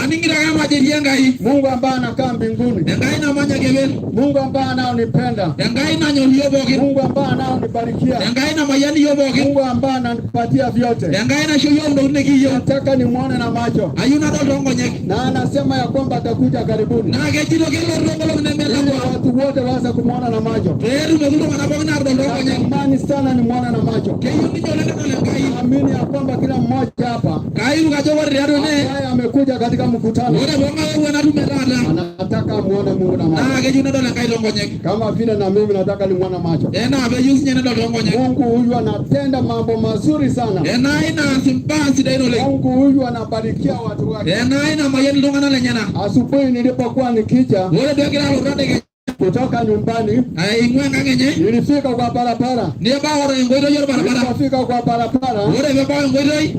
Aning'ito ake emajetie Enkai. Mungu ambaye anakaa mbinguni, Enkai namanya keper. Mungu ambaye anaonipenda, Enkai nanyor iyiok pookin. Mungu ambaye anaonibarikia, Enkai namayian iyiok pookin. Mungu ambaye ananipatia vyote. Enkai naisho iyiok intokitin nikiyieu. Nataka nimwone na macho, Ayieu nadol toonkonyek. Na anasema ya kwamba atakuja karibuni Naa kejito kelotu toonkolong'i ili nemelakua. Watu wote waweze kumwona na macho. Pee etumoki iltung'anak pookin aatodol toonkonyek. Natamani sana nimwone na macho. Keyieu ninye oleng nedol Enkai. Naamini ya kwamba kila mmoja hapa Kayieu ajo ore tiatua ene ambaye amekuja katika mkutano ore poong'ae oyewuo ena tumo e taata anataka muone Mungu na naa macho, keyieu nedol Enkai toonkonyek. Kama vile na mimi nataka nimwone macho. Enaa peeyieu sinye nedol toonkonyek. Mungu huyu anatenda mambo mazuri sana. Enai naas imbaa sidain oleng. Mungu huyu anabarikia watu wake. Enai namayian iltung'anak lenyenak. Asubuhi nilipokuwa nikija Ore duo egira alotu tadekenya kutoka nyumbani, aing'ua enkang enye nilifika kwa barabara. Nebau enkoitoi orbaribara. Nilipofika kwa barabara, Ore peebau enkoitoi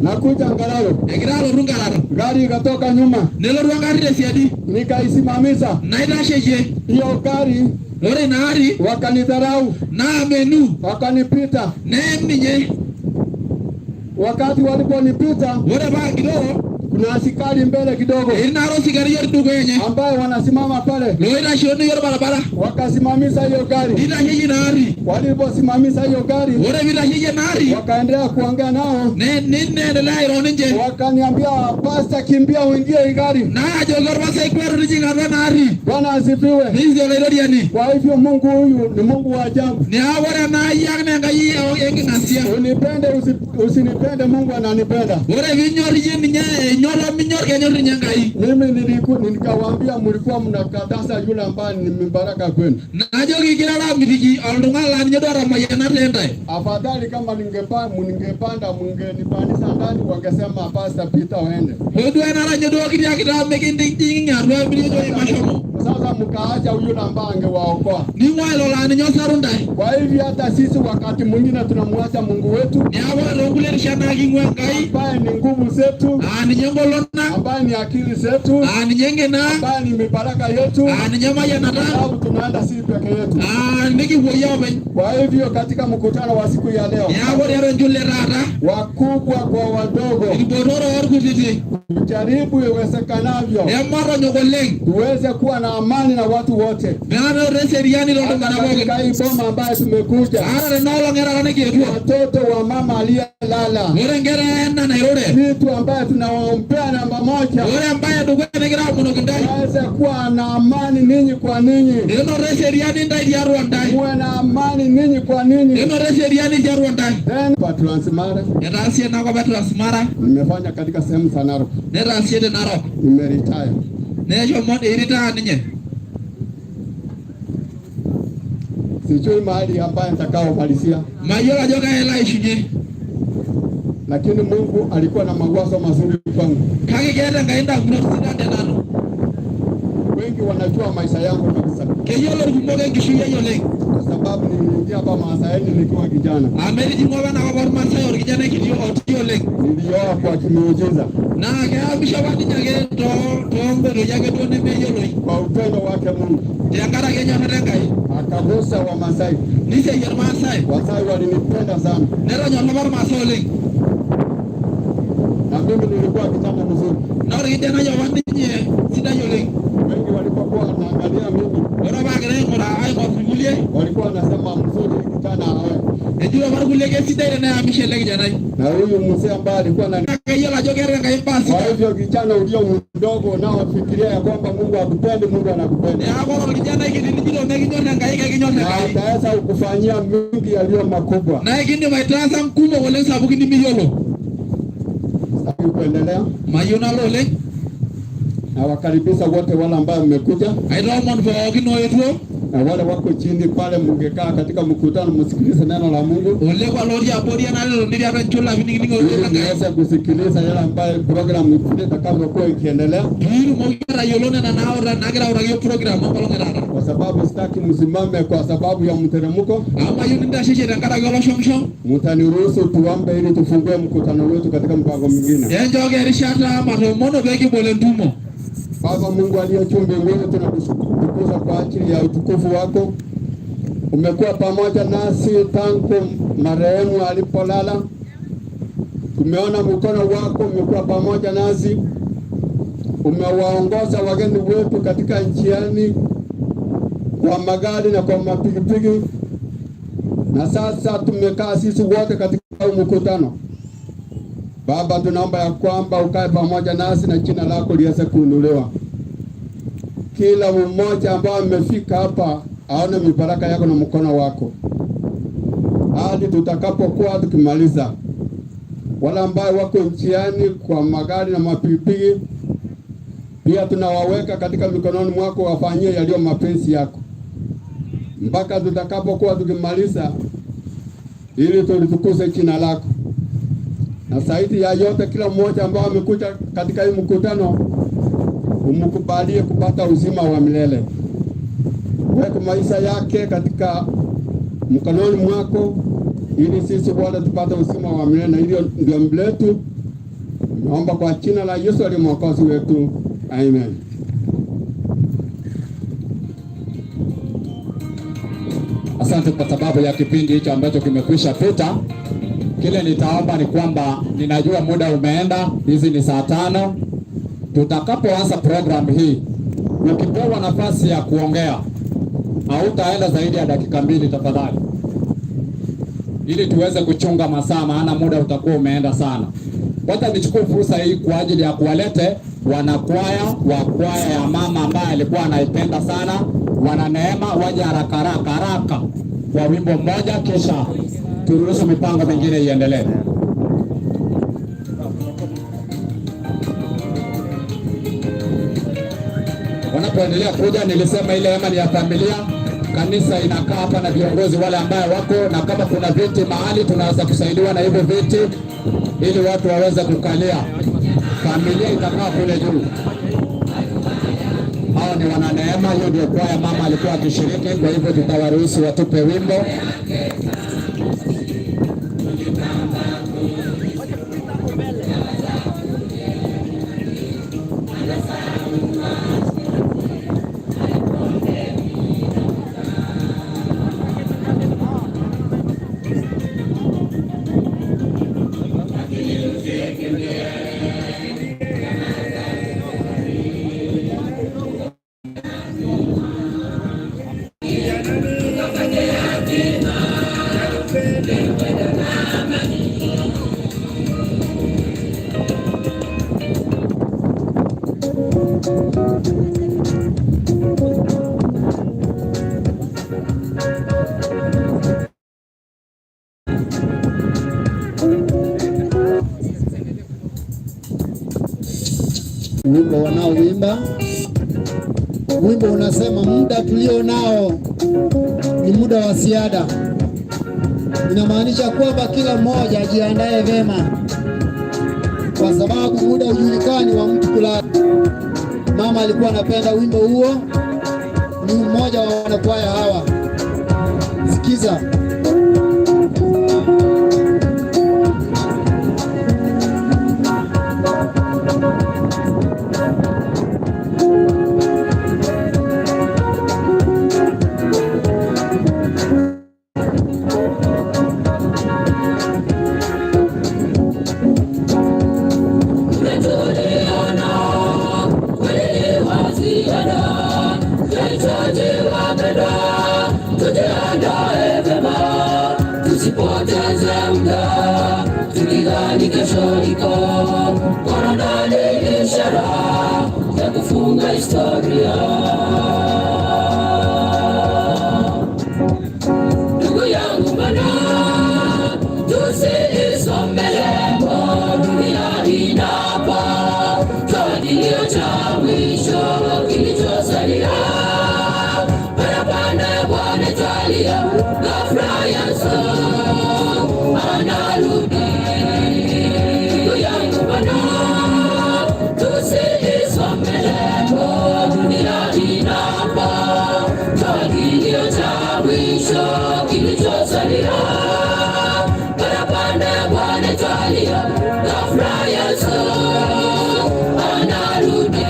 nakuja Ngararo, egira alotu Nkararo gari ikatoka nyuma, nelotu engarri tesiadi nikaisimamisha naitasheyie. Hiyo gari, Ore ina arri wakanidharau, naamenu wakanipita. Neim ninye. Wakati waliponipita, Ore paagiroo kuna askari mbele kidogo etii naara osikari otii dukuya enye ambaye wanasimama pale, loitasheo ninye orbaribara wakasimamisha hiyo gari. Nitasheyie ina arri. Waliposimamisha hiyo gari, Ore piitasheyie ina arri wakaendelea kuongea nao, neendelea airo ninche. Wakaniambia, "Pasta, kimbia uingie hii gari." Naajoki orpasai kwetu tijing'a atua ena arri. Bwana asifiwe. Niisi olaitoriani. Kwa hivyo Mungu huyu ni Mungu wa ajabu. Neeku ore ena ayiak naa Enkai enking'asia. Unipende usinipende, Mungu ananipenda. Ore piinyor iyie ninye enyor ominyor kenyor ninye Enkai. Mimi nikawaambia mlikuwa mnakataza yule ambaye ni mbaraka kwenu. Najoki igirara aamitiki oltung'ani laa ninye duo otamayiana tentae. Afadhali kama ningepanda mungenipandisha ndani, wangesema, "Pastor, pita uende." Hoo duo enara ninye duo kitiakita mikintijing'i atua mirijoki mashomo. Sasa mkaacha yule ambaye angewaokoa. Ning'ua ilo laa ninye osaru ntae. Kwa hivyo hata sisi wakati mwingine tunamwacha Mungu wetu Neeku ore toonkulie rishat naa king'ua Enkai ambaye ni nguvu zetu, aa ninye engolon ang ambaye ni akili zetu, aa ninye eng'eno ang ambaye ni mibaraka yetu, aa ninye mayianata sababu tunaenda sisi peke yetu. Aa nikipuo iyie openy. Kwa hivyo katika mkutano wa siku ya leo, Neeku tiatua enchula e taata wakubwa kwa wadogo, irbotorok orkutitik tujaribu iwezekanavyo ematonyok oleng tuweze kuwa na amani na watu wote. Menoto eseriani Hata tooltung'anak pookin. katika hii boma ambayo tumekuja, Ata tena olong e taata nikietuo watoto wa mama aliyelala, ore nkera ena nairure kitu ambayo tunawaombea namba moja, ore embaye edukuya nikigira aomonoki intae waweze kuwa na amani ninyi kwa ninyi, enoto eseriani ntae tiatua ntae. Muwe na amani ninyi kwa ninyi. Enoto eseriani tiatua ntae. Then kwa Transmara Etaasie enakop e Transmara nimefanya katika sehemu za Narok, netaasie te Narok nimeretire. Neshomo eiritaya ninye. Sijui mahali ambaye nitakaomalizia, Mayiolo ajo kai elo aishunye lakini Mungu alikuwa na mawazo mazuri kwangu. Kake keeta Enkai indamunot sidan te nanu. Wengi wanajua maisha yangu kabisa, Keyiolo irkumok enkishui ai oleng kwa sababu niliingia hapa Maasaini nikiwa kijana. Amu etijing'ua apa enakop ormaasai orkijanai kiti otii oleng. Nilioa kwa kimiujiza, Naa keyamisho apa ninye ake toonkoitoi ake duo nemeyioloi kwa upendo wake Mungu tenkaraki enyorrata Enkai akagusa Wamasai. Niseyie irmaasai. Wasai walinipenda sana, Netonyorra apa irmaasai oleng na mimi nilikuwa kijana mzuri. Naa orkijanai apa ninye sidai oleng. Wengi walipokuwa wanaangalia mimi Ore apa agira aing'uraa aing'or irkulie walikuwa wanasema, "Mzuri kijana aoe." ejito apa irkulie kesidai teneyamisho ele kijanai. Na huyu mzee ambaye alikuwa na Naa keyiolo ajo keeta Enkai imbaa Kwa sidan. hivyo kijana ulio mdogo unaofikiria ya kwamba Mungu hakupendi, Mungu anakupenda Neeku ore orkijanai kiti lijito mekinyor Enkai kekinyor na Enkai ataweza kukufanyia mingi yaliyo makubwa. Naa ekindim aitaasa nkumok oleng sapukin nimiyiolo. Sitaki kuendelea. Mayieu nalo oleng. Nawakaribisha wote wale ambao mmekuja Aitoomon pookin oetuo na wale wako chini pale, mngekaa katika mkutano msikilize neno la Mungu olekua lotii abori enare etoni tiatua enchula piinining ororei ili lenkai niweze kusikiliza yale ambayo programu vile itakavyokuwa ikiendelea, piitumoki atayiolo nena naagira autaki program enkolong e taata kwa sababu sitaki msimame kwa sababu ya mteremko. Amu mayieu nintasheshe tenkaraki oloshong'shong. Mtaniruhusu tuombe ili tufungue mkutano wetu katika mpango mwingine. Enchooki erishata matoomono pee kibol entumo. Baba Mungu aliye juu mbinguni, tunakutukuza kwa ajili ya utukufu wako. Umekuwa pamoja nasi tangu marehemu alipolala. Tumeona mkono wako umekuwa pamoja nasi. Umewaongoza wageni wetu katika njiani kwa magari na kwa mapikipiki, na sasa tumekaa sisi wote katika mkutano. Baba, tunaomba ya kwamba ukae pamoja nasi na jina lako liweze kuinuliwa. Kila mmoja ambaye amefika hapa aone mibaraka yako na mkono wako hadi tutakapokuwa tukimaliza. Wale ambao wako njiani kwa magari na mapikipiki, pia tunawaweka katika mikononi mwako, wafanyie yaliyo mapenzi yako mpaka tutakapokuwa tukimaliza, ili tulitukuze jina lako. Na zaidi ya yote, kila mmoja ambao amekuja katika hii mkutano umkubalie kupata uzima wa milele. Weka maisha yake katika mkononi mwako, ili sisi wote tupate uzima wa milele, na hilo ndio ombi letu. Naomba kwa jina la Yesu aliye mwokozi wetu, amen. Asante kwa sababu ya kipindi hicho ambacho kimekwisha pita. Kile nitaomba ni kwamba ninajua muda umeenda, hizi ni saa 5. Tutakapoanza program hii, ukipewa nafasi ya kuongea hautaenda zaidi ya dakika 2 tafadhali, ili tuweze kuchunga masaa, maana muda utakuwa umeenda sana. Wacha nichukue fursa hii kwa ajili ya kuwalete wanakwaya wa kwaya ya mama ambaye alikuwa anaipenda sana, wana Neema, waje haraka haraka haraka kwa wimbo mmoja, kisha turuhusu mipango mingine iendelee. Wanapoendelea kuja, nilisema ile hema ni ya familia. Kanisa inakaa hapa na viongozi wale ambaye wako, na kama kuna viti mahali tunaweza kusaidiwa na hivyo viti ili watu waweze kukalia. Familia itakaa kule juu. Hao ni wananeema, hiyo ndio kwaya mama alikuwa akishiriki. Kwa hivyo tutawaruhusu watupe wimbo. Wimbo wanaoimba, wimbo unasema muda tulio nao ni muda wa ziada. Inamaanisha kwamba kila mmoja ajiandae vema, kwa sababu muda hujulikani wa mtu kulala. Mama alikuwa anapenda wimbo huo, ni mmoja wa wanakwaya hawa. Sikiza. Tusipoteze muda tukidhani kesho iko. Korona ni ishara ya kufunga historia. Ndugu yangu bana, tusiisomele dunia inapa toa kilio cha mwisho kilichosalia. Parapanda ya Bwana twalia, ghafla Yesu anarudi. Ndugu yangu bana, tusiisomele dunia inapa toa kilio cha mwisho kilichosalia. Parapanda ya Bwana twalia, ghafla Yesu anarudi.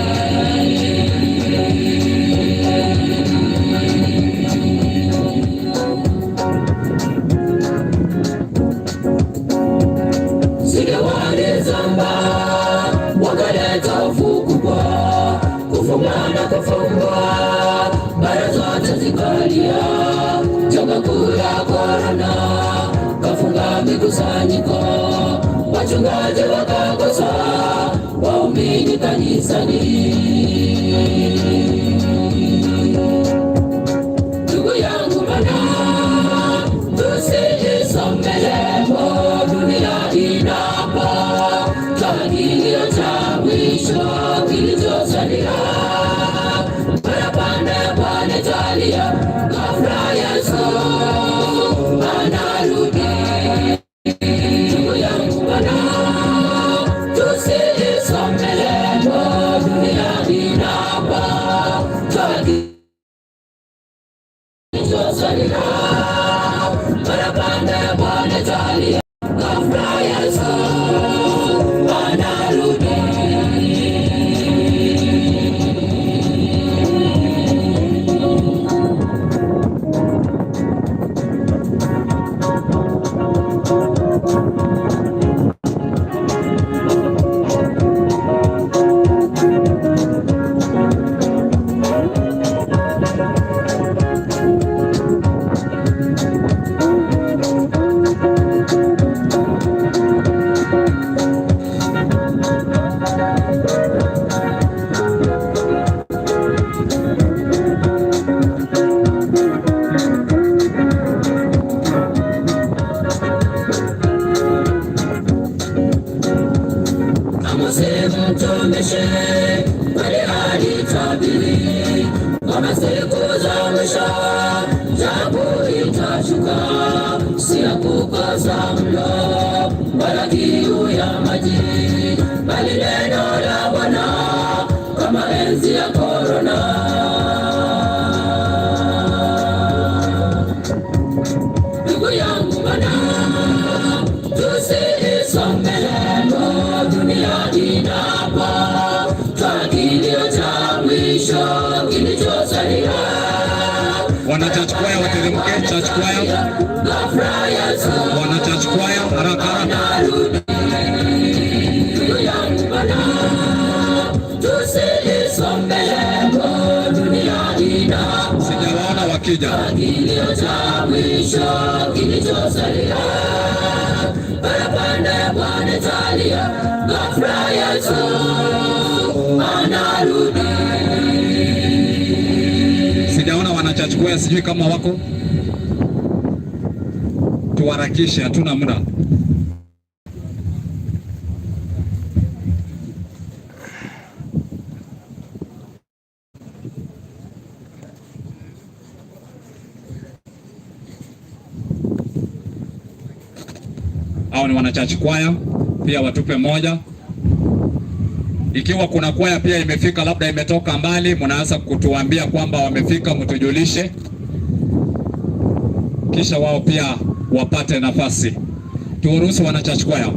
Kufunga na kufungwa, bara zote zikalia. Janga kuu ya korona kafunga mikusanyiko, wachungaji wakakosa waumini kanisani. Ndugu yangu bana, tusijisomelemo dunia inapo kilio cha mwisho kilichosalia. Parapanda ya Bwana italia, ghafla Yesu anarudi. Ndugu yangu bana, tusijisomelemo dunia inapo kilichosalia. Parapanda ya Bwana italia, ghafla Yesu anarudi. Amosi mtumishi kweli alitabiri kwamba siku za mwisho taabu itashuka, si ya kukosa mlo wala kiu ya maji, bali neno la Bwana kama enzi ya korona. Ndugu yangu bana, tusiisomelemo dunia inapo twa kilio cha mwisho kilichosalia. Wana church choir wateremke, church choir. Ghafla Yesu Wana church choir, haraka haraka. anarudi. Ndugu yangu bana, tusiisomelemo dunia inapo Sijawaona wakija. Kilio cha mwisho kilichosalia. Parapanda ya Bwana italia, ghafla Yesu anarudi. Sijaona wana church choir, sijui kama wako. Tuharakishe, hatuna muda. Hao ni wana church choir, pia watupe moja. Ikiwa kuna kwaya pia imefika, labda imetoka mbali, mnaanza kutuambia kwamba wamefika, mtujulishe, kisha wao pia wapate nafasi. Turuhusu wana church choir.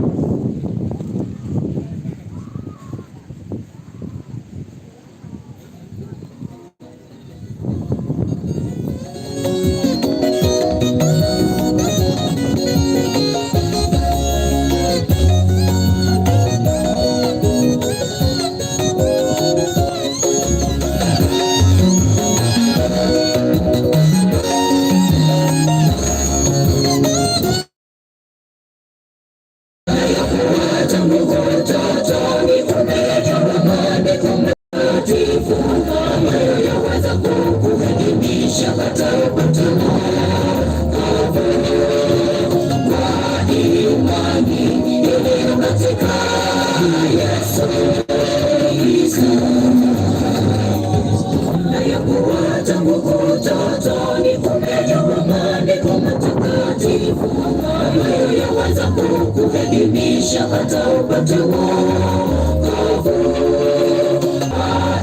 Kukuhekimisha hata upate wokovu.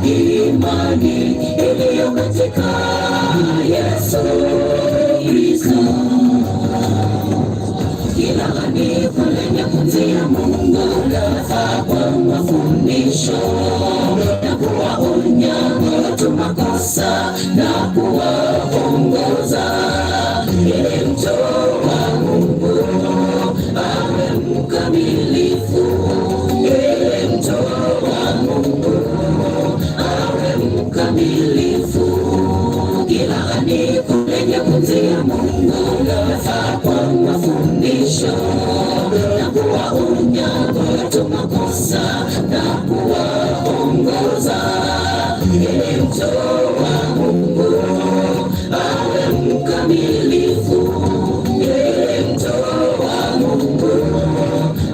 Imani iliyo katika Yesu Kristo. Kila andiko lenye pumzi ya Mungu lafaa kwa mafundisho na kuwaonya watu makosa na kuwaongoza, ili mtu wa Mungu awe mkamilifu, ili mtu wa Mungu awe Ili mtu wa Mungu awe mkamilifu. Ili mtu wa Mungu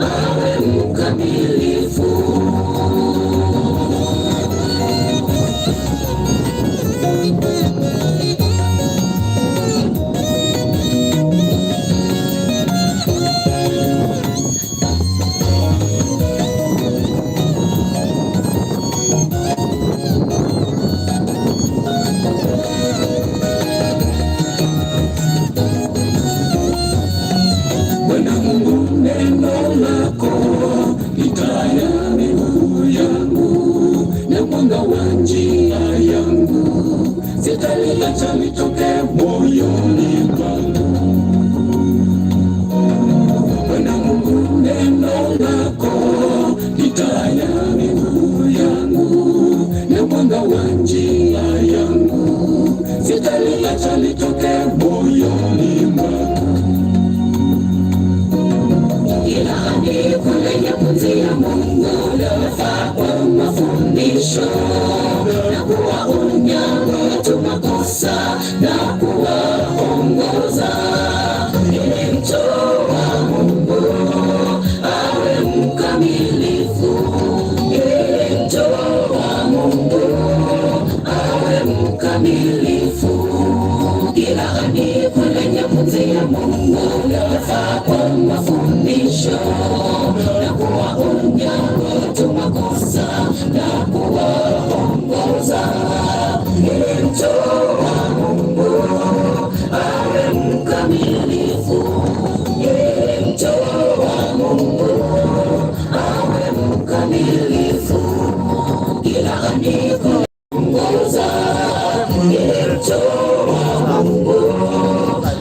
awe mkamilifu. Bwana Mungu, neno lako ni taa ya miguu yangu na mwanga wa njia yangu, sitaliacha litoke moyoni mwangu. Bwana Mungu, neno lako ni taa ya miguu yangu na mwanga wa njia yangu, sitaliacha litoke moyoni mwangu. Kila andiko lenye pumzi ya Mungu lafaa kwa mafundisho na kuwaonya watu makosa na kuwaongoza, ili mtu wa Mungu awe mkamilifu, ili mtu wa Mungu awe mkamilifu. Kila andiko lenye pumzi ya Mungu lafaa kwa mafundisho na kuwaonya watu makosa na kuwaongoza, ili mtu wa Mungu awe mkamilifu, ili mtu wa Mungu awe mkamilifu. Kila andiko ongoza, ili mtu wa Mungu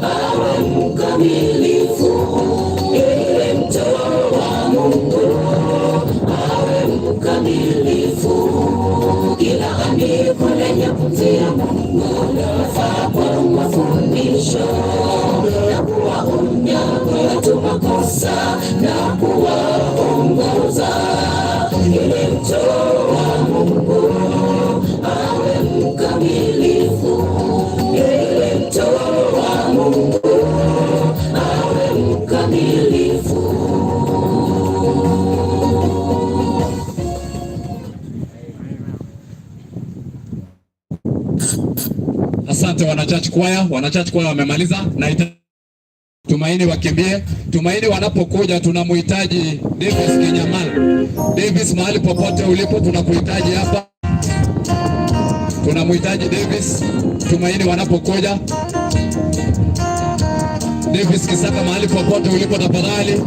awe mkamilifu, ili mtu wa Mungu awe mkamilifu. Kila andiko lenye pumzi ya Mungu lafaa kwa mafundisho na kuwaonya watu makosa na kuwaongoza, ili mtu wa Mungu awe mkamilifu, ili mtu wa Mungu awe mkamilifu. Asante wana church choir, wana church choir wamemaliza na Tumaini wakimbie. Tumaini wanapokuja tunamhitaji Davis Kinyamal. Davis, mahali popote ulipo tunakuhitaji hapa. Tunamhitaji Davis. Tumaini wanapokuja. Davis Kisaka, mahali popote ulipo tafadhali.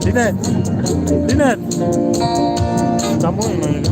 Linet. Linet. Tambui mwenye.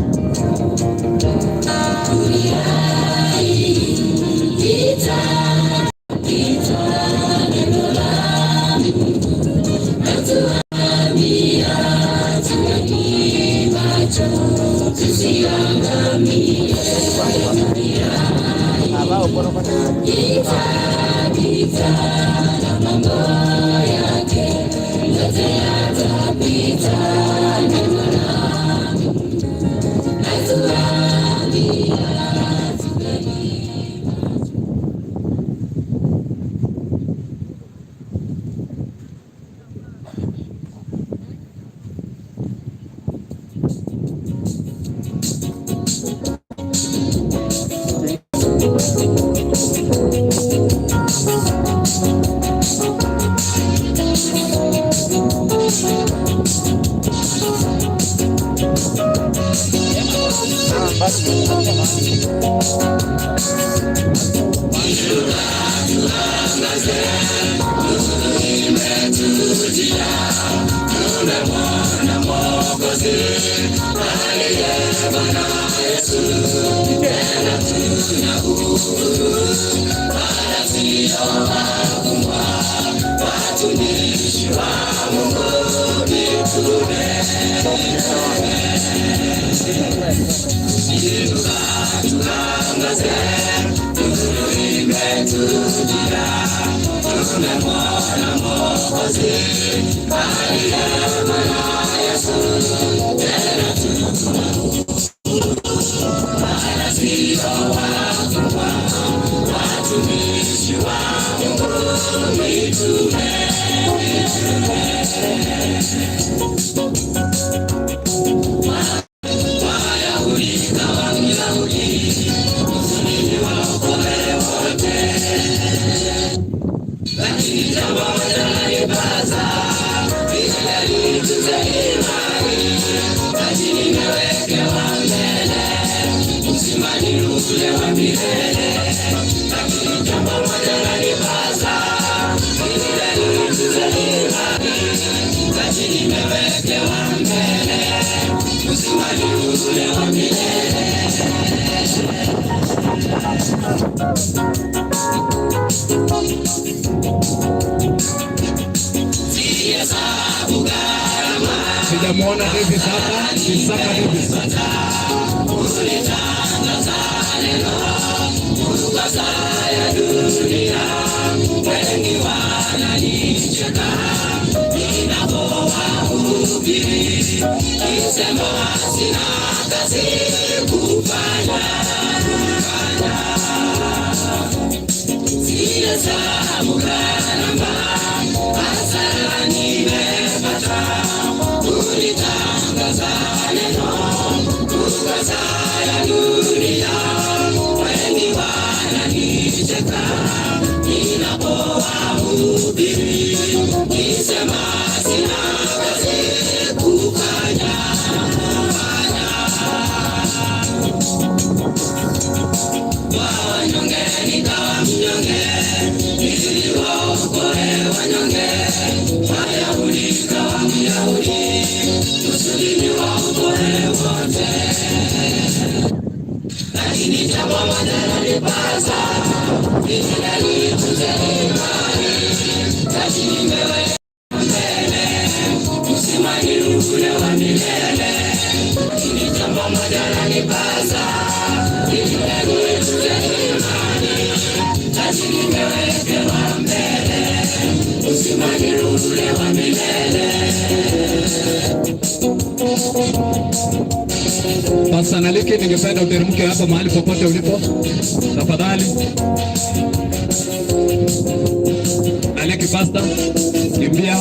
Sijamuona Davis hapa, Isaka Davis. Pastor Naliki, ningependa uteremke hapa mahali popote ulipo tafadhali. Naliki pastor, kimbia.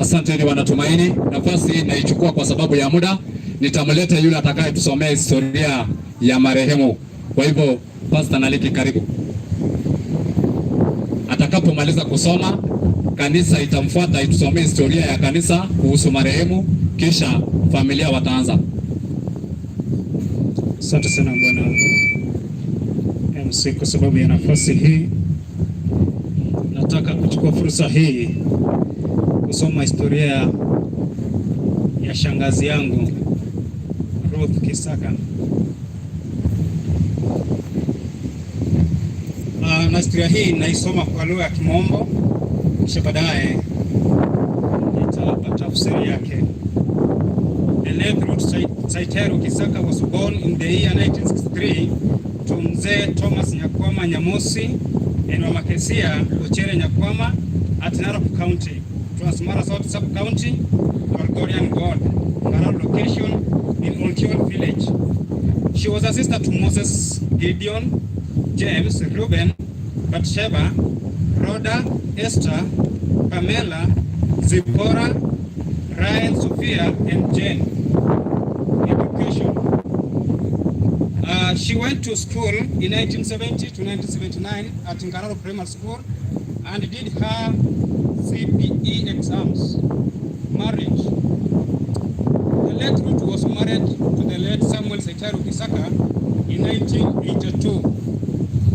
Asanteni wanatumaini, nafasi hii naichukua kwa sababu ya muda. Nitamleta yule atakayetusomea historia ya marehemu. Kwa hivyo, Pastor Naliki, karibu. Atakapomaliza kusoma, Kanisa itamfuata itusomee historia ya kanisa kuhusu marehemu, kisha familia wataanza. Asante sana Bwana MC kwa sababu ya nafasi hii. Nataka kuchukua fursa hii kusoma historia ya shangazi yangu Ruth Kisaka. Na historia hii naisoma kwa lugha ya Kimombo, kisha baadaye nitawapa tafsiri yake. The late Ruth Saiteru Kisaka was born in the year 1963 to Mzee Thomas Nyakwama Nyamosi and Mama Kesia Ochere Nyakwama at Narok County, Transmara South Sub-County, Lolgorian Ward, Ngararo location in Oltiol Village. She was a sister to Moses, Gideon, James, Reuben, Bathsheba, Rhoda, Esther, Pamela, Zipporah, Ryan, Sophia, and Jane. Education. She went to school in 1970 to 1979 at Ngararo Primary School and did her CPE exams. Marriage. The late Ruth was married to the late Samuel Saitaru Kisaka in 1982.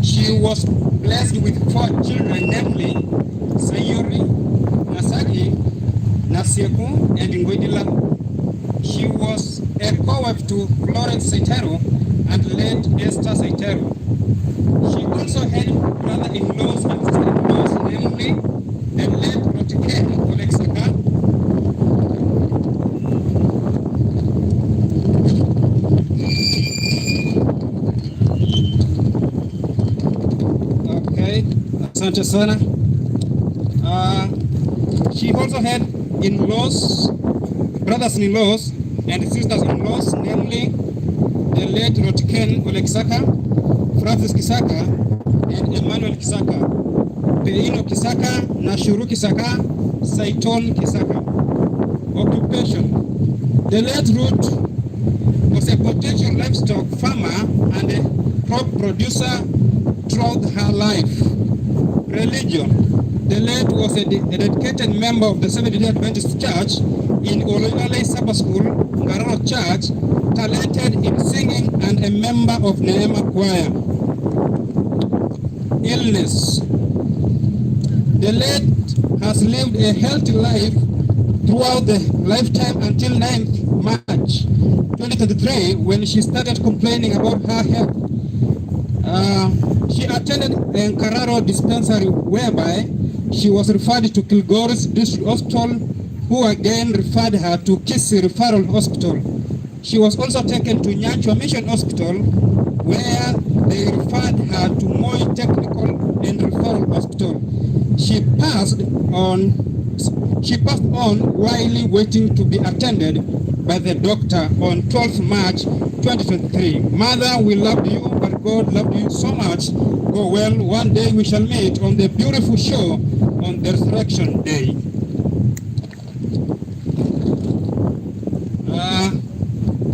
She was blessed with four children, namely Sayuri, Nasagi, Nasieku, and Ngwedila. She was a co-wife to Florence Saitaru and late Esther Saitaru. She also had brother-in-laws and sister-in-laws, namely the late Rotike Olexaka, Okay, asante sana. She also had in-laws, brothers-in-laws, and sisters-in-laws, namely the late Rotken Olexaka, Francis Kisaka, and Emmanuel Kisaka, Peino Kisaka, Nashuru Kisaka, Saiton Kisaka. Occupation. The late Ruth was a potential livestock farmer and a crop producer throughout her life. Religion. The late was a dedicated member of the Seventh-day Adventist Church in Oloilale Sabbath School, Ngararo Church, talented in singing and a member of Neema Choir. Illness. The late has lived a healthy life throughout the lifetime until 9th March 2023, when she started complaining about her health. She attended Nkararo dispensary, whereby she was referred to Kilgoris District Hospital, who again referred her to Kisii Referral Hospital. She was also taken to Nyanchwa Mission Hospital, where they referred her to Moi Technical and Referral Hospital. She passed on while waiting to be attended by the doctor on 12th March 2023. Mother, we loved you, but God loved you so much. Go well. One day we shall meet on the beautiful shore on the resurrection day.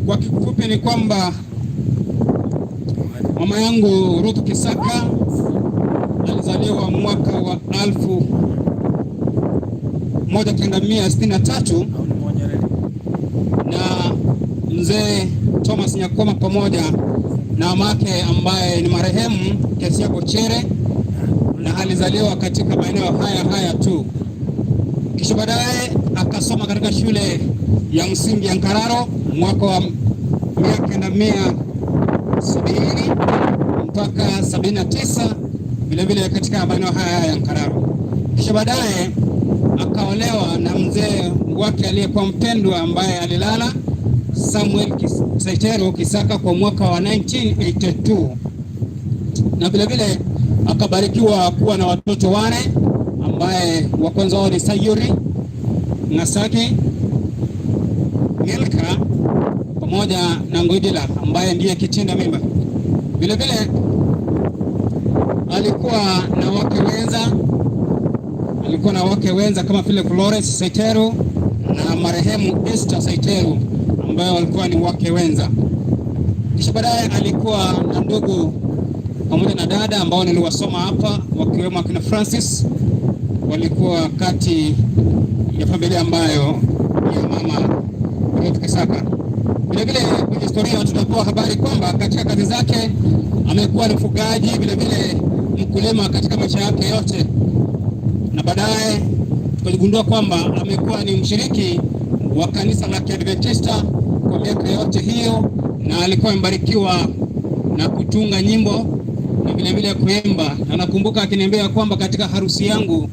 Kwa kifupi ni kwamba mama yangu Ruth Kisaka alizaliwa mwaka wa 1963 na mzee Thomas Nyakoma pamoja na mamake ambaye ni marehemu Kesia Bochere, na alizaliwa katika maeneo haya haya tu. Kisha baadaye akasoma katika shule ya msingi ya Nkararo mwaka wa 1970 mpaka 79, vilevile katika maeneo haya ya Nkararo. Kisha baadaye akaolewa na mzee wake aliyekuwa mpendwa ambaye alilala, Samuel Saitero Kisaka, kwa mwaka wa 1982, na vilevile akabarikiwa kuwa na watoto wane, ambaye wa kwanza wao ni Sayuri, Ngasaki, Milka pamoja na Ngwidila ambaye ndiye kitinda mimba. Vilevile alikuwa na wake wenza kama vile Florence Saiteru na marehemu Esther Saiteru ambayo walikuwa ni wake wenza. Kisha baadaye alikuwa na ndugu pamoja na dada ambao niliwasoma hapa, wakiwemo akina Francis walikuwa kati ya familia ambayo ya mama Ruth Kisaka. Vilevile kwenye historia tunapewa habari kwamba katika kazi zake amekuwa ni mfugaji, vilevile mkulima katika maisha yake yote, na baadaye tukagundua kwamba amekuwa ni mshiriki wa kanisa la Kiadventista kwa miaka yote hiyo, na alikuwa amebarikiwa na kutunga nyimbo na vilevile kuimba. Na nakumbuka akiniambia kwamba katika harusi yangu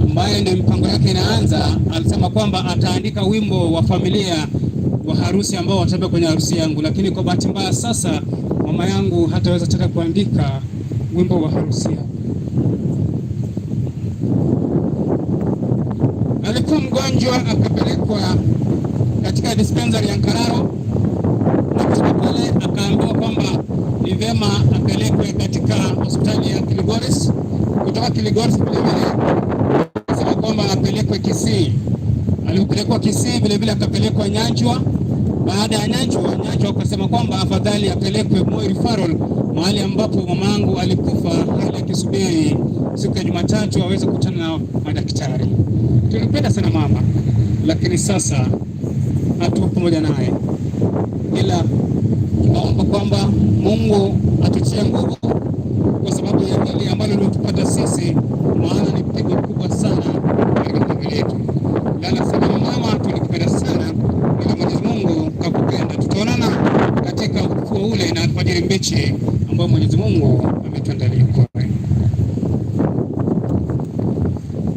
ambayo ndio mipango yake inaanza, alisema kwamba ataandika wimbo wa familia wa harusi ambao wataimba kwenye harusi yangu, lakini kwa bahati mbaya sasa mama yangu hataweza tena kuandika wimbo wa harusi yangu. Alikuwa mgonjwa akapelekwa katika dispensary ya Nkararo, na kutoka pale akaambiwa kwamba ni vyema apelekwe katika hospitali ya Kilgoris. Kutoka Kilgoris vilevile akasema kwamba apelekwe Kisii. Alipelekwa Kisii vilevile akapelekwa Nyanchwa. Baada ya Nyanchwa, Nyanchwa akasema kwamba afadhali apelekwe Moi Referral, mahali ambapo mamangu alikufa hali akisubiri siku ya Jumatatu aweze kukutana na madaktari. Tulimpenda sana mama, lakini sasa hatuko pamoja naye, ila tunaomba kwamba Mungu atutie nguvu kwa sababu ya hili ambalo limetupata sisi, maana ni pigo kubwa sana katika familia yetu. Lala salama mama, tulikupenda sana, ila Mwenyezi Mungu kakupenda. Tutaonana katika ufufuo ule na alfajiri mbichi ambayo Mwenyezi Mungu ametuandalia.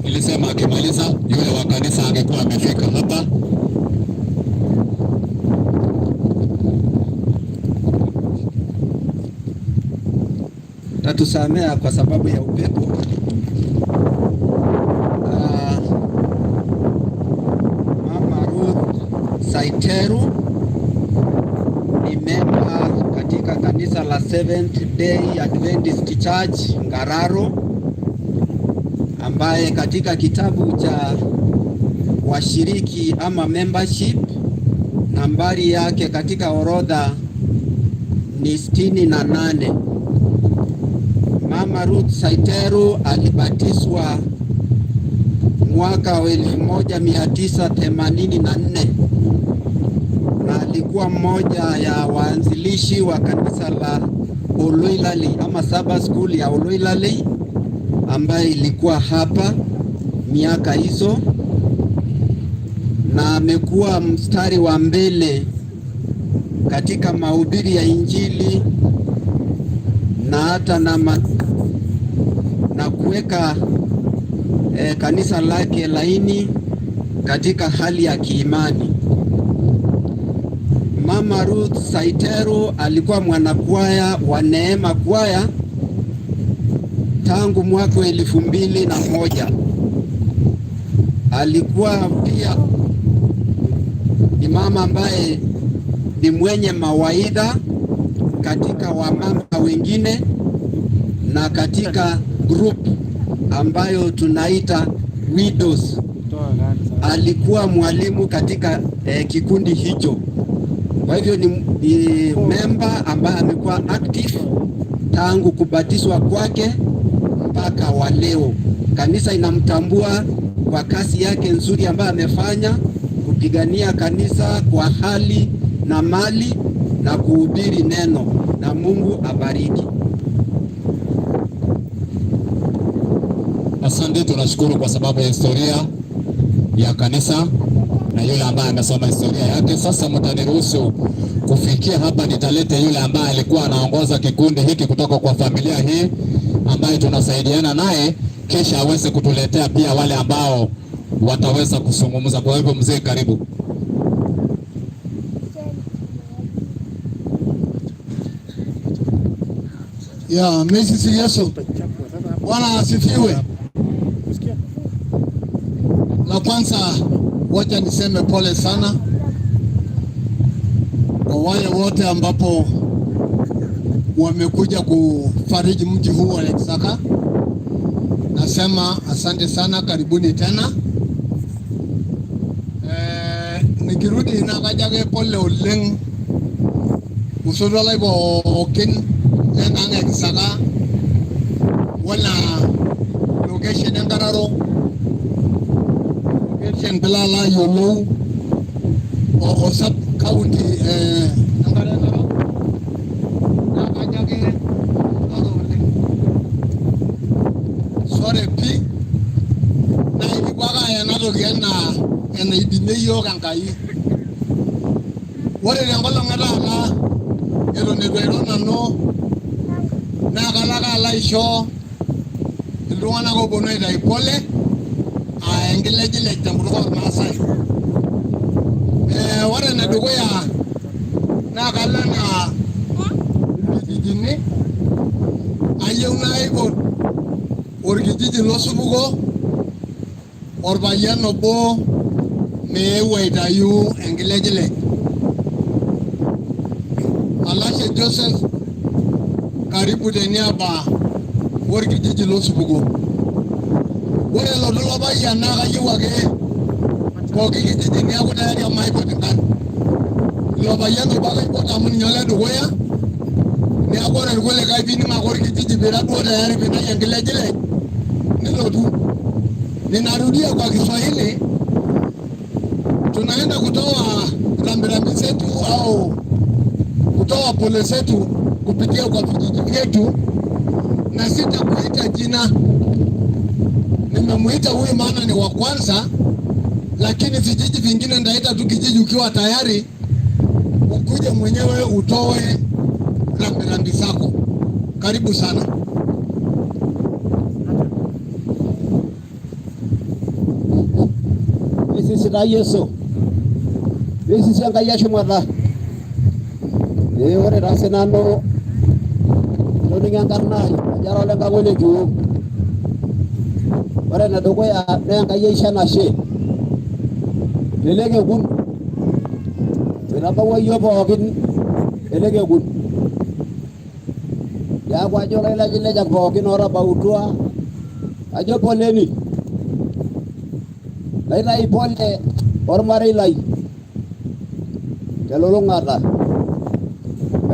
Nilisema akimaliza yule wa kanisa angekuwa amefika hapa. Tatusamea kwa sababu ya upepo. Ah, Mama Ruth Saiteru ni memba katika kanisa la Seventh Day Adventist Church Ngararo, ambaye katika kitabu cha washiriki ama membership nambari yake katika orodha ni 68. Mama Ruth Saiteru alibatizwa mwaka wa 1984 na alikuwa mmoja ya waanzilishi wa kanisa la Oloilali ama Sabbath School ya Oloilali ambaye ilikuwa hapa miaka hizo, na amekuwa mstari wa mbele katika mahubiri ya Injili na hata na kuweka kanisa lake laini katika hali ya kiimani. Mama Ruth Saiteru alikuwa mwanakwaya wa Neema Kwaya tangu mwaka wa 2001. Alikuwa pia ni mama ambaye ni mwenye mawaidha katika wamama wengine na katika group ambayo tunaita widows. Alikuwa mwalimu katika kikundi hicho. Kwa hivyo ni member ambaye amekuwa active tangu kubatizwa kwake mpaka wa leo. Kanisa inamtambua kwa kazi yake nzuri ambayo amefanya kupigania kanisa kwa hali na mali na kuhubiri neno, na Mungu abariki. Asante, tunashukuru kwa sababu ya historia ya kanisa na yule ambaye amesoma historia yake. Sasa mtaniruhusu kufikia hapa, nitalete yule ambaye alikuwa anaongoza kikundi hiki kutoka kwa familia hii ambaye tunasaidiana naye, kisha aweze kutuletea pia wale ambao wataweza kuzungumza. Kwa hivyo mzee, karibu. Ya Messi Yesu. Bwana asifiwe. La kwanza, wacha niseme pole sana kwa wale wote ambapo wamekuja kufariji mji huu wa Lekisaka. Nasema asante sana, karibuni tena. Nikirudi naa kajo ake pole oleng osotua lai pookin lenkang e Kisaka wena location e Nkararo. oleng piilo alo ayiolou o sub county enkare narok naa kajo ake ore oleng sore pii naa ekipuo ake aaya ena toki enaa enaidimie yiok Enkai. Ore tenkolong e taata eton eitu airo nanu naa kalo ake alo aisho iltung'anak ooponu aitayu pole aa enkilejilej tenkutuk ormaasai. Ore enedukuya naa kalo enaa irkijijini ayieu naipot orkijiji losupuko orpayian obo meeu aitayu enkilejilej. Alashe Joseph, karibu teniaba orkijiji losupuko. Ore elotu ilo payian naa kayieu ake pooki kijiji niaku tayari amu maipot inkarn. Ilo payian obo ake aipot amu ninye oledukuya, niaku ore irkulikae piining ake orkijiji pira duo tayari piintayu enkilejilej nilotu. Ninarudia kwa Kiswahili, tunaenda kutoa rambirambi zetu au kutoa pole zetu kupitia kwa vijiji vyetu, na sitakuita jina. Nimemuita huyu maana ni wa kwanza, lakini vijiji vingine ndaita tu kijiji. Ukiwa tayari ukuje mwenyewe utoe rambirambi zako. Karibu sana. Misisi taa Yesu. Misisi Enkai eshumata. Ee ore taa sinanu toning'o enkarna ai ajo ara olenkang' ole Kiu. Ore enedukuya naa Enkai aisho enashe tele kekun oitabawua yiok pookin ele kekun. Neeku ajo ilailejilejak pookin ootabautua ajo poleni. Naitayu pole ormarei lai telulung'ata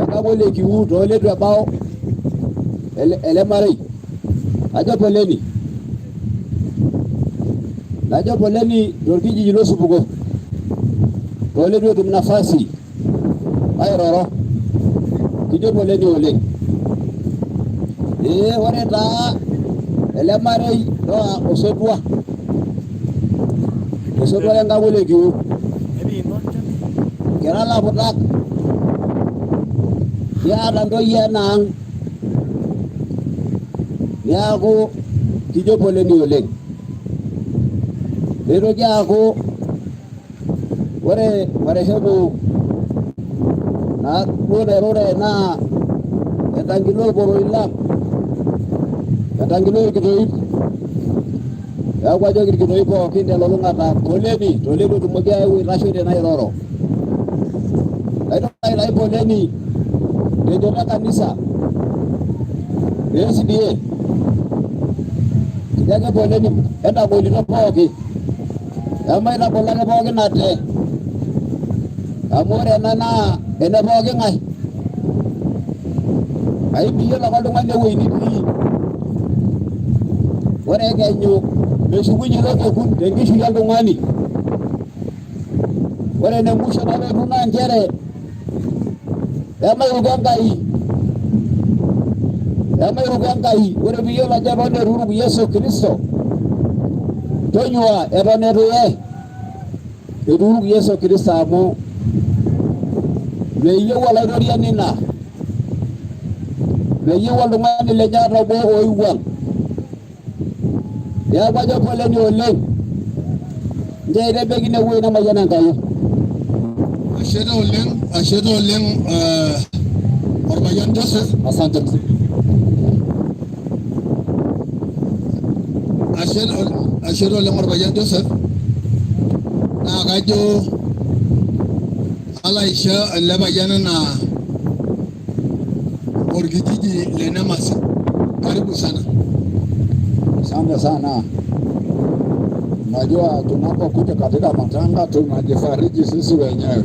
enkang' ole Kiu tooleitu ebau ele marei ajo poleni. Najo poleni torkijiji losupuko tooleitu etum nafasi airoro kijo poleni oleng. Ee ore taa ele marei naa osotua osotua lenkang' ole Kiu. Kira laputak kiata ntoyie enaang' niaku kijo poleni oleng. Nitoki aaku ore marehemu naa duo nairure naa etangilo orporoi lang, etangilo orkitoip. Neeku ajoki irkitoip pookin telulung'ata poleni tooleitu etumoki aeu aitasho tene airoro. Naitoki aitayu poleni tenchoto e kanisa e SDA. Kijo ake poleni entagolito pooki. Emaitagolo ake pookin ate. Amu ore ena naa ene pooki ng'ae. Ai miyiolo ake oltung'ani ewueji nitii. Ore ekenyu meshukunye ilo kekun tenkishui oltung'ani. Ore ene musho nalotu naa nchere emairuko Enkai. Emairuko Enkai. Ore piiyiolo ajo eton eitu iruk Yesu Kristo, tonyua eton eitu iye. Eitu iruk Yesu Kristo amu meyieu olaitoriani ina. Meyieu oltung'ani lenye ata obo oiwuang'. Neeku ajo poleni oleng. Nchoo aitabaiki ine wueji namayian Enkai. Ashe taa oleng, ashe taa oleng orpayian Joseph. Asante mzee. Ashe taa oleng orpayian Joseph. Naa kajo alo aisho ele payian enaa orkijiji le Nemasi. Karibu sana. Asante sana. Najua tunapokuja katika matanga tunajifariji sisi wenyewe.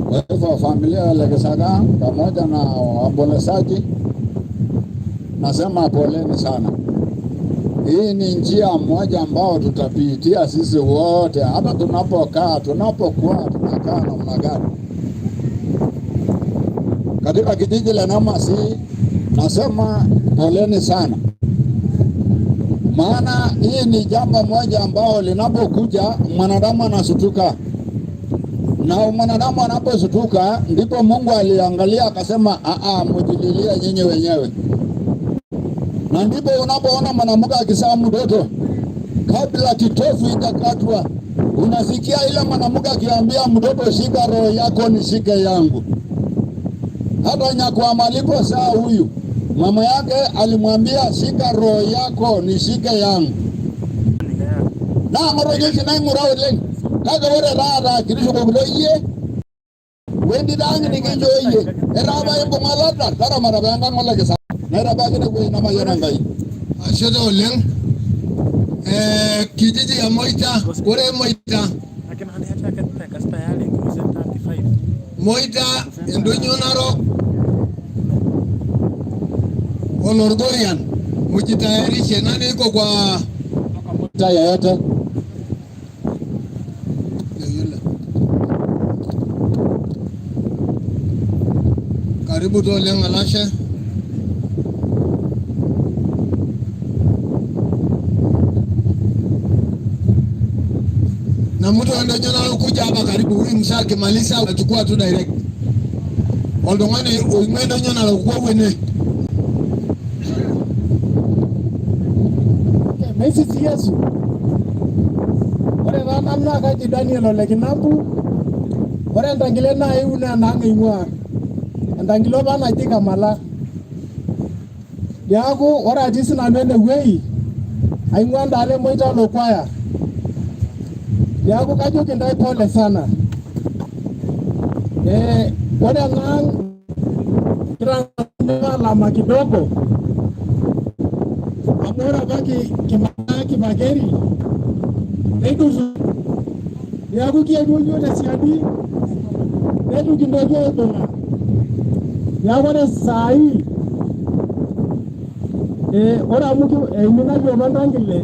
Kwa hivyo familia ya Lekisaga pamoja na waombolezaji nasema poleni sana. Hii ni njia moja ambao tutapitia sisi wote, hata tunapokaa, tunapokuwa tunakaa namna gani katika kijiji la Namasi. Nasema poleni sana, maana hii ni jambo moja ambao linapokuja mwanadamu anasutuka, na mwanadamu anaposutuka ndipo Mungu aliangalia akasema, aa, mujililia nyinyi wenyewe. Na ndipo unapoona mwanamke akizaa mtoto kabla kitovu ijakatwa, unasikia ile mwanamke akiambia mtoto, shika roho yako nishike yangu. Hata Nyakwama alipozaa huyu mama yake alimwambia shika roho yako nishike yangu. Naa ng'otonye oshi naing'ura oleng, kake ore taata kitishukokino iyie wentito ang' nikinchoo iyie, etaa apa imbung'a olorder taramata pee enkang' olekisa naitabaiki inewueji namayian Enkai. Ashe taa oleng. Kijiji ya Moita, ore Moita, Moita endonyo narok Olorgorian, mujitayarishe. Nani iko kwa Moita yeyote? Yule. Karibu tu oleng Alashe. Na mtu andonyo narok kuja hapa karibu, huyu msaa akimaliza achukua tu direct. Oltung'ani oing'ua endonyo narok kwa wene. Meisisi Yesu. Ore taa nanu naa kaji Daniel Ole Kinambu. Ore entankile naiu naa enaang' eing'ua. Entankile apa naji Kamala. Niaku ore atii sinanu enewueji aing'ua endaalo e Moita Lokwaya. Niaku kajoki intae pole sana. Ore enaang' kitang'asa alama kidogo amu ore apa kimaya Kipakeri neidusu, niaku kietuo yiok tesiadi neitu kintoki aibung'a. Niaku ore saai ore amu eiminayie apa ntankile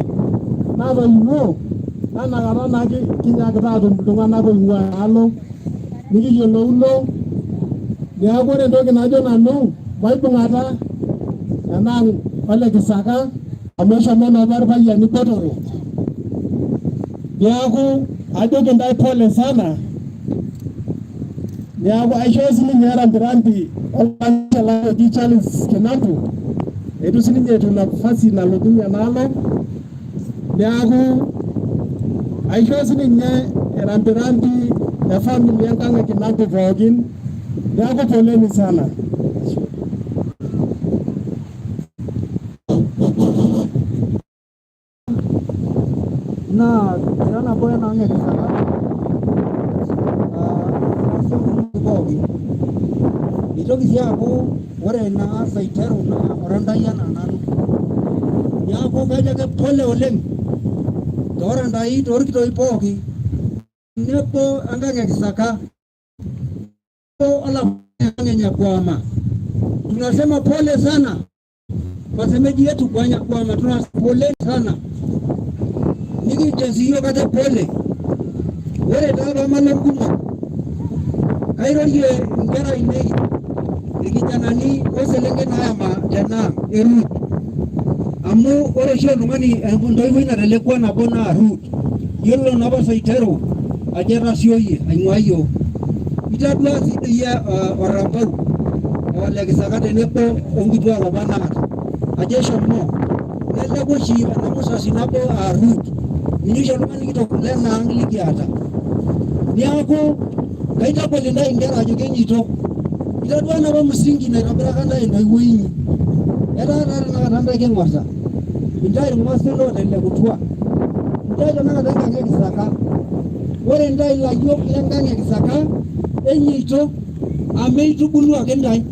natoiwuo naa inakata naa kinyaakita aatum iltung'anak oing'ua alo nikiyiolouno. Niaku ore entoki najo nanu maibung'ata enaang' ole Kisaka amu eshomo naa apa irpayiani botoro. Niaku ajoki intae pole sana. Niaku aishoo sininye rambirambi olkanisa lai oji Charles Kinambu, eitu sininye etum nafasi nalotunye enaalo. Niaku aishoo sininye rambirambi e family enkang' e Kinambu pookin. Niaku poleni sana. Naa kira nabo enaang' e Kisaka pookin. Nitoki sii aaku ore naa Saiteru naa orantai enaa nanu. Niaku kajo ake pole oleng toorantai toorkitoi pooki tenebo enkang' e Kisaka ola Nyakwama. Tunasema pole sana kwa semeji yetu kwa Nyakwama, tunasema pole sana. Nikijo siyiok ate pole. Ore taa pamalo kumok kairorie inkera ainei irkijanani oselenken naayama tenaang' e Ruth. Amu ore oshi oltung'ani entoiwuoi natelekua nabo naa Ruth. Yiolo napa Saiteru ajo etasioyie aing'ua yiok. Itadua sii doi orambau ole Kisaka tenebo onkituak apa naata ajo eshomo neleku oshi ena musasi nabo aa Ruth. Ninye oshi oltung'ani kitok lenaang' likiata. Niaku kaitagol intae inkera ajoki enyito. Itadua napa msingi naitobiraka intae entoiwuoi inyi. Etaa taa tenakata intae king'orta. Intae irng'osil ootelekutua. Intae tenakata enkang' e Kisaka. Ore intae ilayiok lenkang' e Kisaka enyito amu eitubuluaki intae.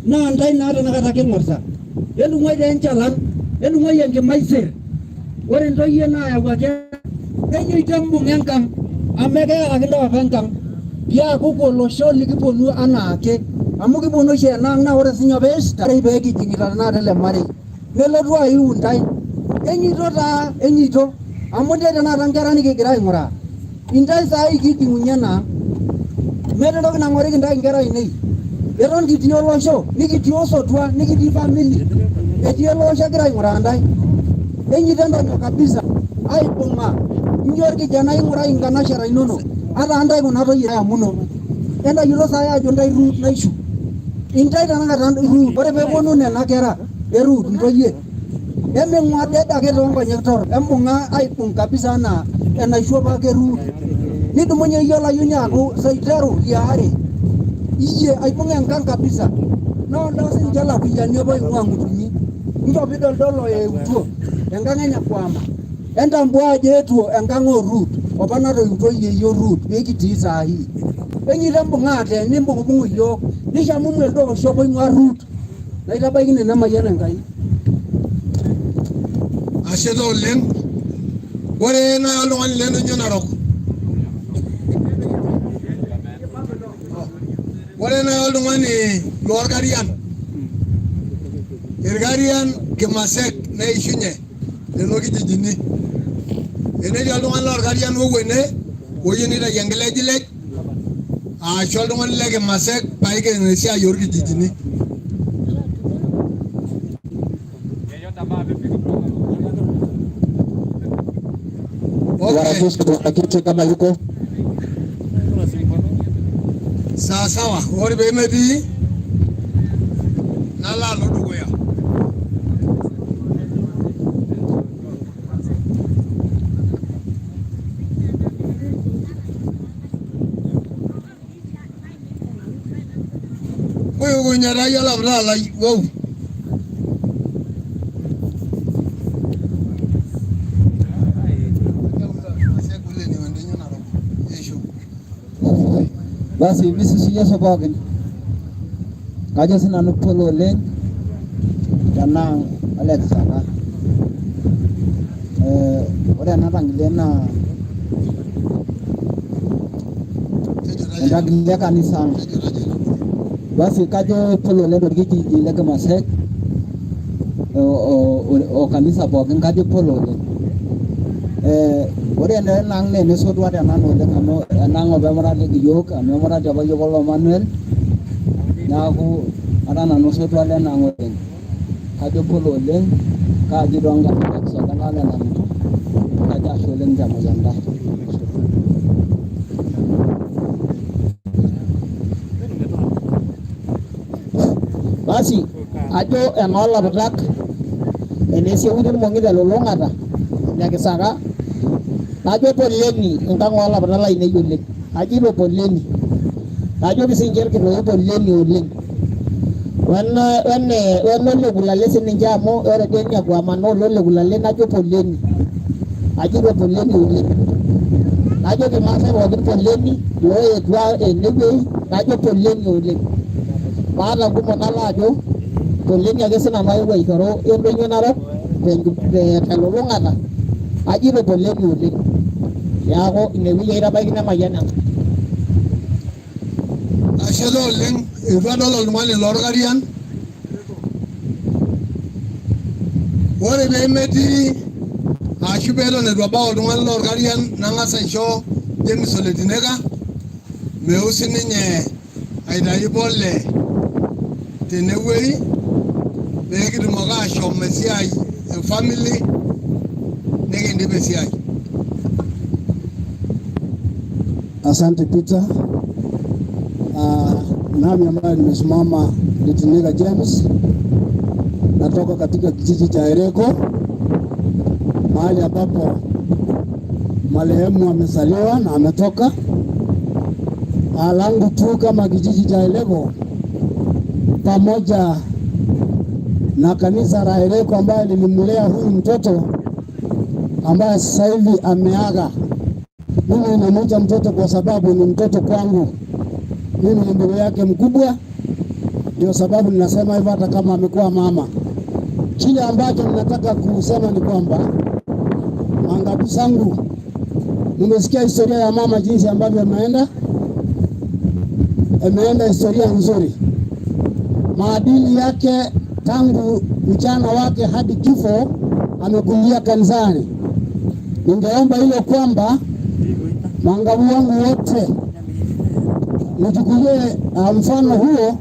Naa intae naa tenakata king'orta. Etung'uai taa enchalan, etung'uai enkimaiser. Ore intoyie naayawuaki enyoito embung'a enkang' amu ekeyakaki intae apa enkang' piakuku olosho likiponu anaake amu kiponu oshi enaang' naa ore sinye apa Esther pee kijing'ita tenakata ele marei nelotu aiu intae. Enyito taa enyito amu nte tenakata nkera nikigira aing'uraa. Intae saai kiding'unye naa. Meeta entoki nang'oriki intae inkera ainei. Eton kitii olosho, nikitii osotua, nikitii family. Etii ele osho ogira aing'uraa intae. Enyito entonyok kabisa aibung'a. Inyo orkijanai ing'urai inkanashera inonok. Ata ntae kuna toyie amuno. Entayiolo saai ajo ntae Ruth naishu. Intae tenakata Ruth. Ore peeponu nena kera e Ruth intoyie, eming'uaded ake toonkonyek torrok. Embung'a aibung kabisa anaa enaishu apake Ruth. Nidumunye iyie olayioni aaku Saiteru liare. Iyie aibung enkang kabisa. Nooldo sininche ilakuyiani apa oing'ua Ng'utunyi. Nchoo pidoldolo eetuo enkang e Nyakwama. Entambua ajo eetuo enkang oo Ruth opa natoiutuo yeyio Ruth pee kitii saa hii. Enyito embung'ate nimbung'ubung'u iyiook nishamumu elde osho apa oing'ua Ruth. Naitabaiki nena emayian Enkai. Ashe taa oleng. Ore naa oltung'ani le Ndonyo Narok. Ore naa oltung'ani loorkarian. Irkarian Kimasek neishunye lelo kijijini. Enetii oltung'ani loorkarian owuo ene oyieu nitayu enkilejilej ashu oltung'ani le Kimasek paiken esiai orkijijini. Warakishe mwenyekiti kama yuko. Sawa sawa, ore pee metii nalo alo dukuya. Kuikunye taa iyie olapita lai wou. Basi misisi Yesu pookin. Kajo sinanu pole oleng tenaa ole kisaka. Ore ena tankile naa entankile e kanisa ang. Basi kajo pole oleng torkijiji le Kimasek o kanisa pookin kajo pole oleng. Ore naa enaang naa enesotua tenanu oleng amu enaang apa emuratieki iyiok amu emurati apa iyiok olo Manuel neaku ara nanu osotua lenaang oleng. Kajo pole oleng kaaji toonkarn e Kisaka nalo Enang'u kajo ashe oleng temayian ntae. Basi ajo enoolaputak eneseuni irmong'i telulung'ata ine Kisaka najo poleni enkang oolaputak lainei oleng ajito poleni najoki sininche irkitoyi poleni oleng wene wene wenolekulale sininche amu ore dii eniakuama naa ololekulale najo poleni ajito poleni oleng najoki irmaasai pookin poleni looetuo enewueji najo poleni oleng maata nkumok nalo ajo poleni ake sinanu aewuo aishoru endonyio narok telulung'ata ajito poleni oleng neaku inewueji aitabaikino emayian Enkai. Ashe taa oleng, eitu adol oltung'ani lorkarian. Ore pee metii ashu peeton eitu ebau oltung'ani lorkarian nang'as aisho James Ole Tineka meu sininye aitayu pole tenewueji pee kitumoki ashom esiai e family nikindip esiai. Asante Peter. Nami ambaye nimesimama Litinega James, natoka katika kijiji cha Ereko, mahali ambapo marehemu amezaliwa na ametoka. Langu tu kama kijiji cha Ereko pamoja na kanisa la Ereko ambaye lilimlea huyu mtoto ambaye sasa hivi ameaga. Mimi namuita mtoto kwa sababu ni mtoto kwangu. Mimi ni ndugu yake mkubwa, ndio sababu ninasema hivyo hata kama amekuwa mama. Kile ambacho ninataka kusema ni kwamba mangabu zangu, nimesikia historia ya mama jinsi ambavyo ameenda historia nzuri. Maadili yake tangu ujana wake hadi kifo Amekuingia kanisani. Ningeomba hilo kwamba mangabu wangu wote nichukulie mfano huo,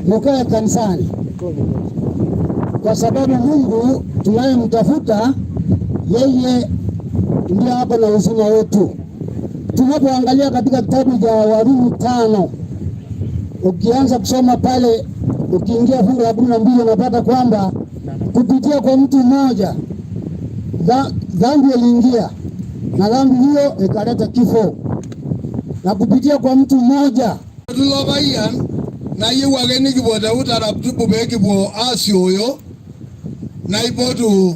mukae kanisani, kwa sababu Mungu tunayemtafuta yeye ndiye hapo na uzima wetu. Tunapoangalia katika kitabu cha Warumi 5, ukianza kusoma pale, ukiingia fungu la 12 unapata kwamba kupitia kwa mtu mmoja dhambi iliingia na dhambi hiyo ikaleta kifo, na kupitia kwa mtu mmoja Ilo payian nayieu ake nikipuo te utaratibu pee kipuo aasioyo naipotu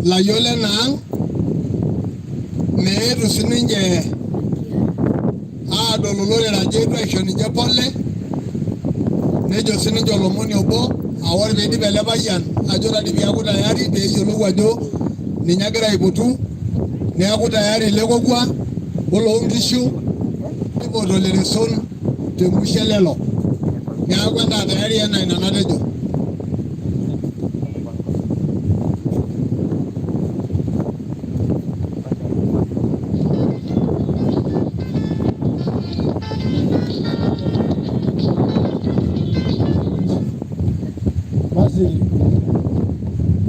layiok lena ang meetu sininche aadol olorere ajo etu aisho ninche pole nejo sininche olomoni obo aa ore piidip ele payian ajo tadi piaku tayari peeyiolou ajo ninye egira aipotu neeku tayari ele kokua oloonkishu nipotu Lereson temusho elelo neeku entaa tayari enaa ina natejo. Basi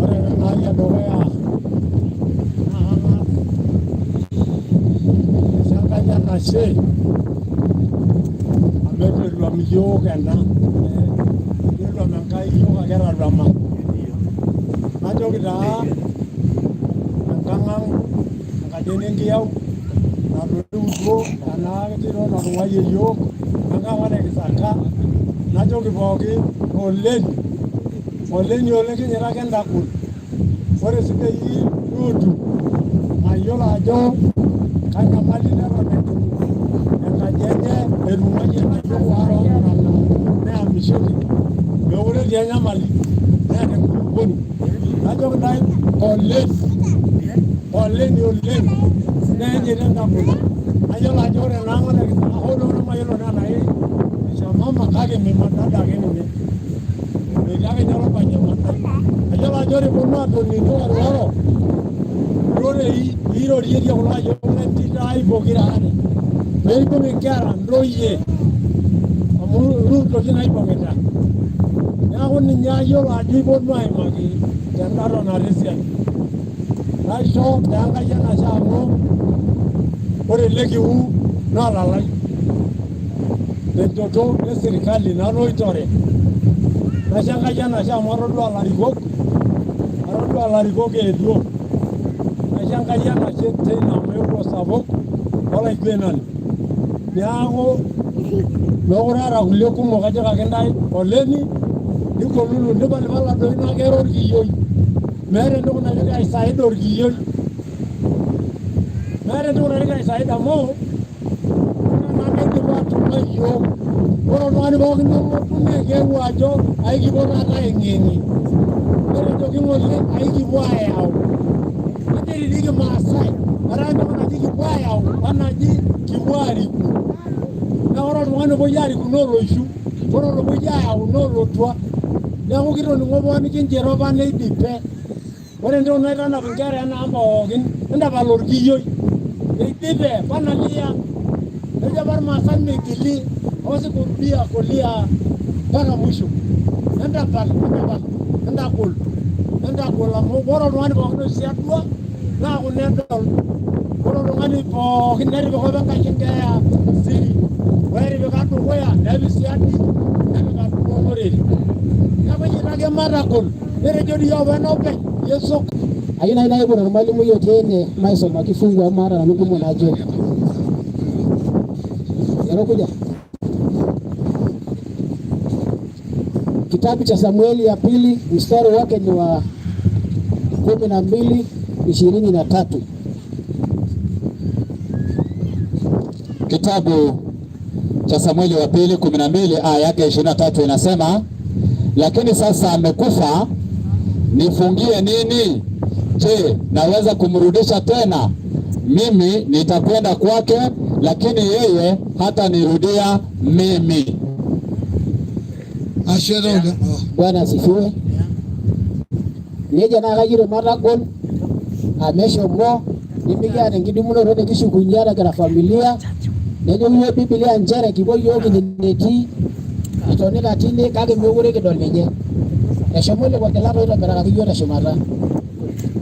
ore enai edukuya naa kang'as aisho Enkai enashe amu eteluam iyiok ena, neluam Enkai iyiok ake etaluama. Najoki taa enkang' ang' enkaji enenkiyau natoiwutuo ena tito natung'uayie iyiok enkang' ole Kisaka, najoki pookin poleni, poleni oleng' kinyita ake entagol. Ore sidai Rutu mayiolo ajo kanyamali neton eitu enkaji enye etung'uayie ilayiok waare oomurana neyamishoki mekure etii enyamali neeta enkulupuoni. Najoki ntae poleni, poleni oleng' neenyita entagol. Nayiolo ajo ore ena ang' ole Kisaka hoo duo nemayiolo naa enaa kishamama kake mimadada ake ninye. Metii ake ninye olopeny emadai. Ayiolo ajo ore iponu atoni niworoworo irorei piirorierie kulo ayiok lentito ai pokira aare peibung inkera ntoyie amu Ruto oshi naibung'ita. Neeku ninye ayiolo ajo iponu aimaki tenda tonata esiai. Naisho taa Enkai enashe amu ore ele kiu naa olalai tenchoto esirkali naloitore. Naisho Enkai enashe amu atodua ilarikok eetuo. Naisho Enkai enashe teina amu eewuo sapuk olaiguenani. Neeku mekure aata kulie kumok ajoki ake ntae poleni nikolulu nipalipala doi naa kera orkiyioi. Meeta entoki najoki aisaida orkiyioi. Meeta entoki najoki aisaida amu ore naa naidipa atung'uai iyiok. Ore oltung'ani pookin olotu naa keewuo ajo aikipuo taata aeng'iyeng'ie. Netejoki ng'ole aikipuo ayau. Nejo dii kimaasai etaa entoki naji kipuo ayau wenaji kipuo ariku. Naa ore oltung'ani opuoi ariku naa oloishu, ore olopuoi ayau naa olotua. Neeku kitoning'o pookin kinchero apa neidipe. Ore entoki naitanap inkera ena ang' pookin, entapal orkiyioi. Eidipe panalia. Nejo apa irmaasai migili hawezi kurudia kulia mpaka mwisho. Entapal, entapal, entagol, entagol amu ore oltung'ani pookin oisiadua naa kuna edol. Ore oltung'ani pookin netipika apa Enkai enkeeya siri. Ore etipika dukuya nepik siadi nepik atua olorere. Neeku ejito ake matagol netejo dii apa enopeny Yesu. Ayieu naaji naipot ormalimui otii ene maisomaki fungu amu maata nanu kumok najo. Yalokuja. Kitabu cha Samueli ya pili mstari wake ni wa 12:23. Kitabu cha Samueli wa pili 12 aya yake 23 inasema, lakini sasa amekufa, nifungie nini? Je, naweza kumrudisha tena? Mimi nitakwenda kwake, lakini yeye hatanirudia mimi. Ashe taa oleng. Bwana asifiwe. Nejia naa kayito matagol amu eshomo nimikiata enkidumunoto nikishukunye ata kira familia. Nejoki yiok Biblia nchere kipuo yiok enetii itonita tine kake meekure kidol ninye. Eshomo lekwa gilat oitobirakaki yiok teshumata.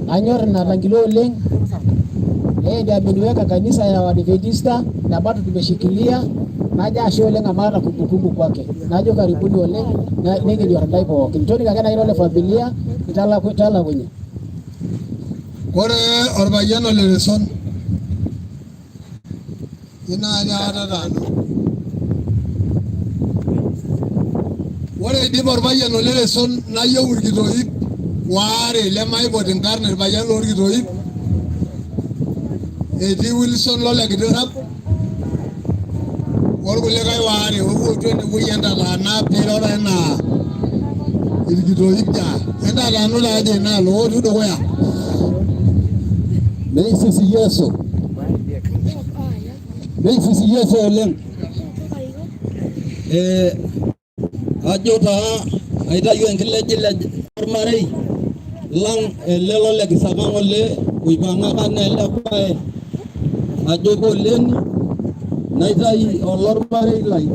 Anyor ina tangilo oleng. Yeye ndiye ameniweka kanisa ya Waadventista na bado tumeshikilia. Najo ashe oleng amu aata kumbukumbu kwake. Najo karibuni oleng nikinyor intae pookin. Tonika ake nai le familia italakunye. Ore orpayian ole Reson ina atataanu. Ore eidip orpayian ole Reson nayieu irkitoip waare lemaipot inkarn irpayian lorkitoip. Etii Wilson lole Kitirap orkulikae waare owotu enewueji entataana piiroro enaa irkitoip jaa. Entataanu taaje inaalo ootu dukuya. Meisisi Yesu. Meisisi Yesu oleng. Ajo taa aitayu enkilejilej ormarei lang ele lole Kisaka ng'ole oipang'aka naa ele pae. Ajo poleni naitayu olormarei lai.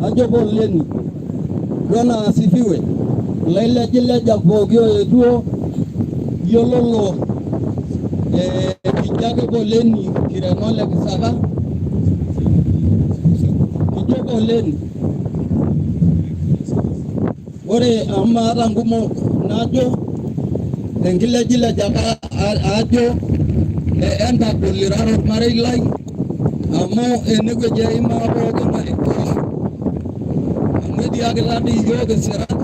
Ajo poleni. Bwana asifiwe. Lailejilejak pooki oetuo yiololo kijo ake poleni kirena ole Kisaka. Kijo poleni. Ore amu maata nkumok najo enkilejilej ake ajo entagol irara ormarei lai amu enewueji eimaa pooki ng'ae amu etiakita dii iyiook isirat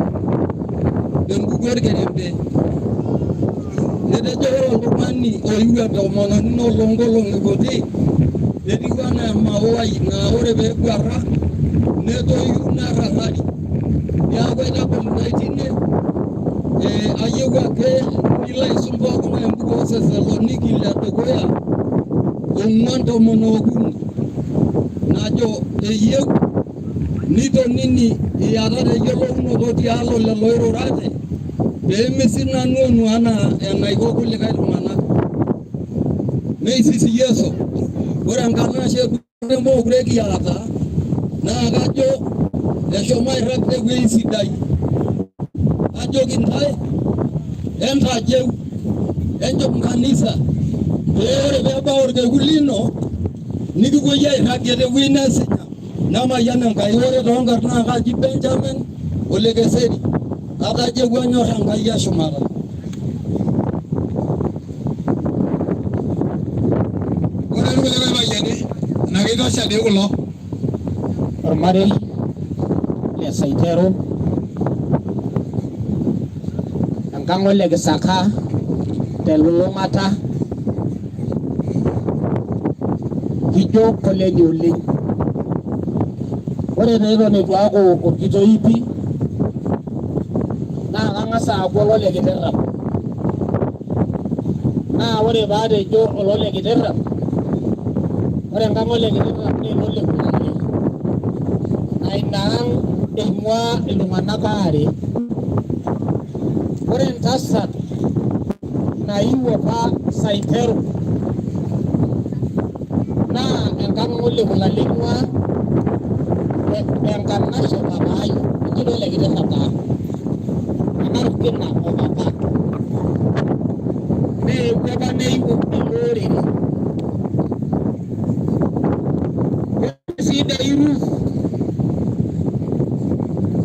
tenkuku orkerembe. Etejo ore oltung'ani oiu entomononi naa oloonkolong'i kuti etiu enaa emauai naa ore peeguara netoyu nerrarrari. Neeku aitagol intae tine ayieu ake nilo aisum pooki ng'ae embuku oo Thesaloniki ledukuya 4:13 najo eyieu nitonini iyatata eyiolounoto tialo lelo oirurate pee misinanuonu anaa enaiko kulikae tung'anak. Meisisi Yesu. Ore enkanashe nemeekure kiata naa kajo eshomo airrag tewueji sidai. Ajoki intae entajeu enchom kanisa pee ore peebau orkekun lino nikipuoi airragie tewueji nesinya. Namayian Enkai. Ore toonkarn naa kaji Benjamin ole Keseri. Atajeuwua anyor Enkai eshumata. Ore irkulikae payiani enaa keitosha dii kulo. Ormarei le Saitero, enkang ole Kisaka telulung'ata, kijo poleni oleng. Ore taa eton eitu aaku orkitoipi naa kang'as aaku olole Kiterrap. Naa ore paatejo olole Kiterrap, ore enkang ole Kiterrap naa enole Kulale. Naa ina ang eing'ua iltung'anak aare. Ore entasat naiu apa Saitero naa enkang ole Kulale eing'ua enkanashe papaai entito ole Kiterrap taa. Ena orkina o papa. Neewuo apa neiu ele orere. Ore sii dei Ruth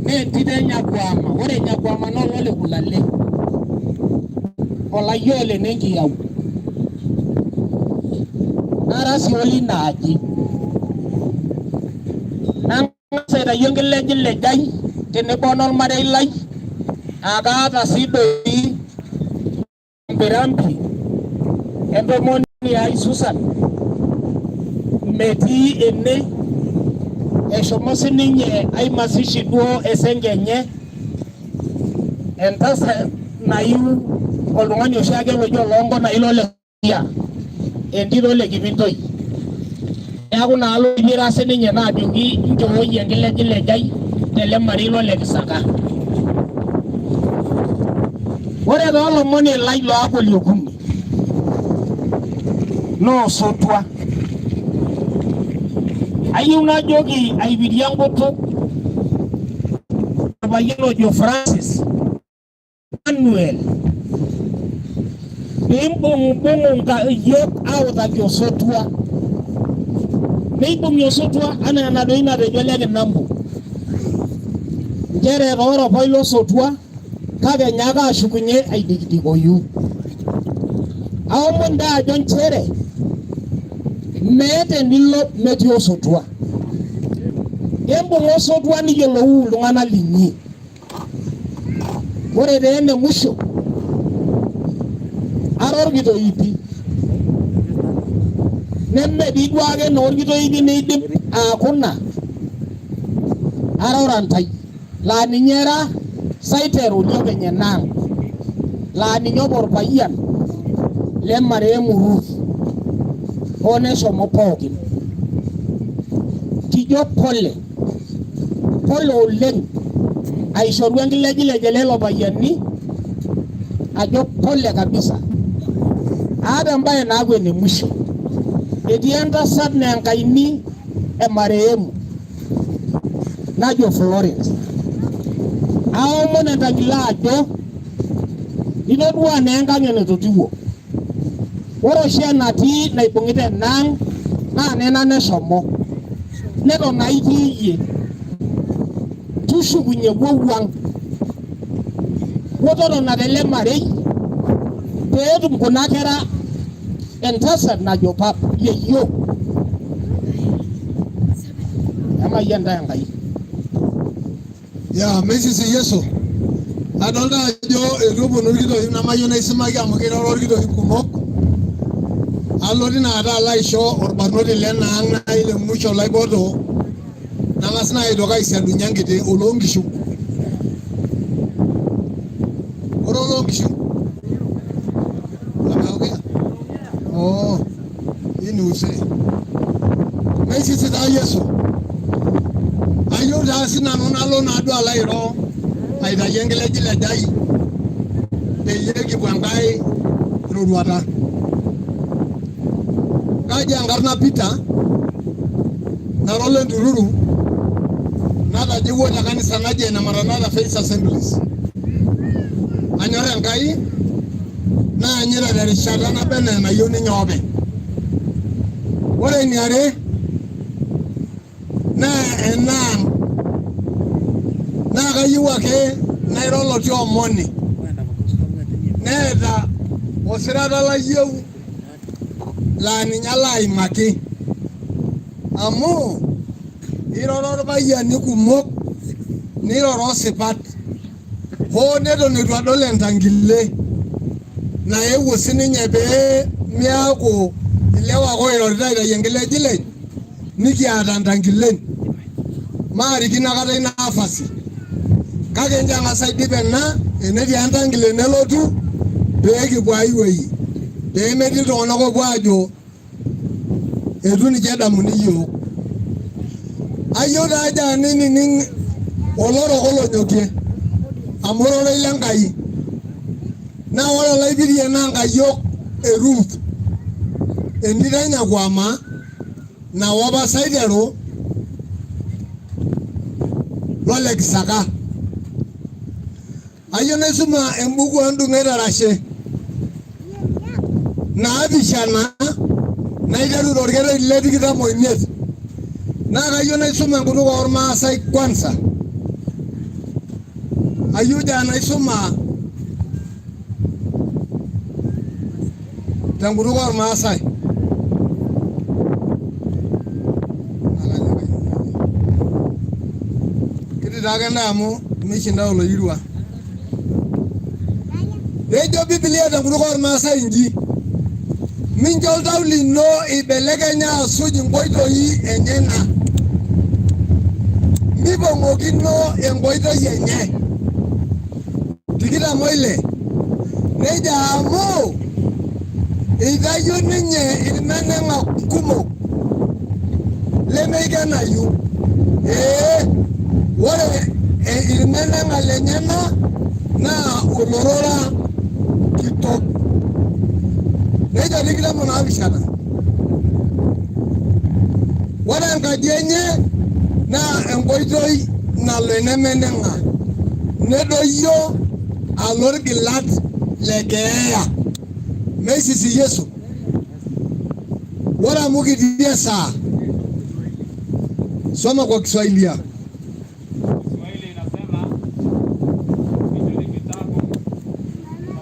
naa entito e Nyakwama. Ore Nyakwama naa olole Kulale. Olayioo le Nenkiyau. Nara sii olina aji. Nang'as aitayu enkilejilej ai tenebo onolmarei lai aa kaata sii doi rambirambi entomononi ai Susan metii ene eshomo sininye ai mazishi duo esenke enye entasat naiu oltung'ani oshiake loji Olongo nai lole entito ole Kipintoi. Neeku naa loipira sininye naajoki nchooi enkilejilej ai tele marei lole Kisaka. Ore toolomoni lai loaku oliokuni naa osotua. Ayieu najoki aipirie enkutuk orpayian ojo Francis Manuel piimbung'ubung'u nkayiok autaki osotua. Neibung'i osotua anaa ena doi natejo ele kinambo. Nchere etooro apa ilo sotua kake enyaaka ashukunye aidikidikoyu. Aomon taa ajo nchere meeta enilo metii osotua. Embung'a osotua niyiolou iltung'anak linyi. Ore taa ene musho ara orkitoipi neme dii duake naa orkitoipi neidim aaku ina ara orantai laa ninye era Saiteru liopeny enaang laa ninye apa orpayian le marehemu Ruth hoo neshomo pookin. Kijo pole, pole oleng aishoru enkilejilej e lelo payiani ajo pole kabisa. Aata embae naaku ene musho, etii entasat naa enkaini e marehemu najo Florence. Aomon entang'ila ajo itodua naa enkang enetotiwuo. Ore oshi enatii naibung'ita enaang naa nena neshomo. Neton naa itii iyie. Tushukunye wuou ang. Wuo totona tele marei pee etum kuna kera entasat najo pap yeyio. Emayian ntae Enkai. Ya meisisi Yesu. Adolta ajo eitu eponu irkitoip namayieu naisimaki amu kiroro irkitoip kumok. Alo tinakata alo aisho orbarnoti lena ang nai le musho laipoto nang'as naa aitoki aisiadunye enkiti oloonkishu. Ore oloonkishu ameongea? Oh, hii ni uzee. Meisisi taa Yesu. Ayieu taa sinanu nalo naaduo alo airo aitayu enkilejilej ai peyie kipuo enkae roruata. Kaji enkarna Peter nara ole Ntururu natajeuo te kanisa naji ene Maranatha Faith Assemblies. Anyor Enkai naanyita terishata naba enaa enayieu ninye openy. Ore eniare naa enaang naa kayieu ake nairo oloti omoni neeta osirata layieu laa ninye alo aimaki amu iroro irpayiani kumok niroro sipat hoo neton eitu adol entangile naewuo sininye pee miaku ilewa ake oirorita aitayu enkilejilej nikiata ntangilen maarikino akata ina nafasi kake ncho ang'as aidip ena enetii entangile nelotu pee kipuo ai wueji pee metii iltung'anak oopuo aajo eitu ninche edamuni iyiook. Ayieu taa ajo anining olorok olonyokie amu ororei le Nkai naa ore olaipirie naa nkayiok e Ruth entito e Nyakwama nawa apa Saiteru lole Kisaka. Ayieu naisuma embuku oo ndung'et arashe naapishana naiteru torkereri le tikitam oimiet naa kayieu naisuma enkutuk ormaasai kwanza. Ayieu jaa naisuma tenkutuk ormaasai. Kiti taake ena amu mishinda oloirua. Nejo Biblia tenkutuk ormaasai inji, mincho oltau lino ibelekenya asuj inkoitoi enyena, mipong'okino enkoitoi enye. 26 Neja amu eitayio ninye ilmeneng'ak kumok lemeikenayu, ee, ore ilmeneng'a lenyena naa olorora Kitok. Nejo 27. Ore enkaji enye naa enkoitoi nalo enemeneng'a nedoyio alo irgilat le keeya. Meisisi Yesu. Ore amu kitii esaa, soma kwa Kiswahili. Kiswahili inasema hicho ni kitabu cha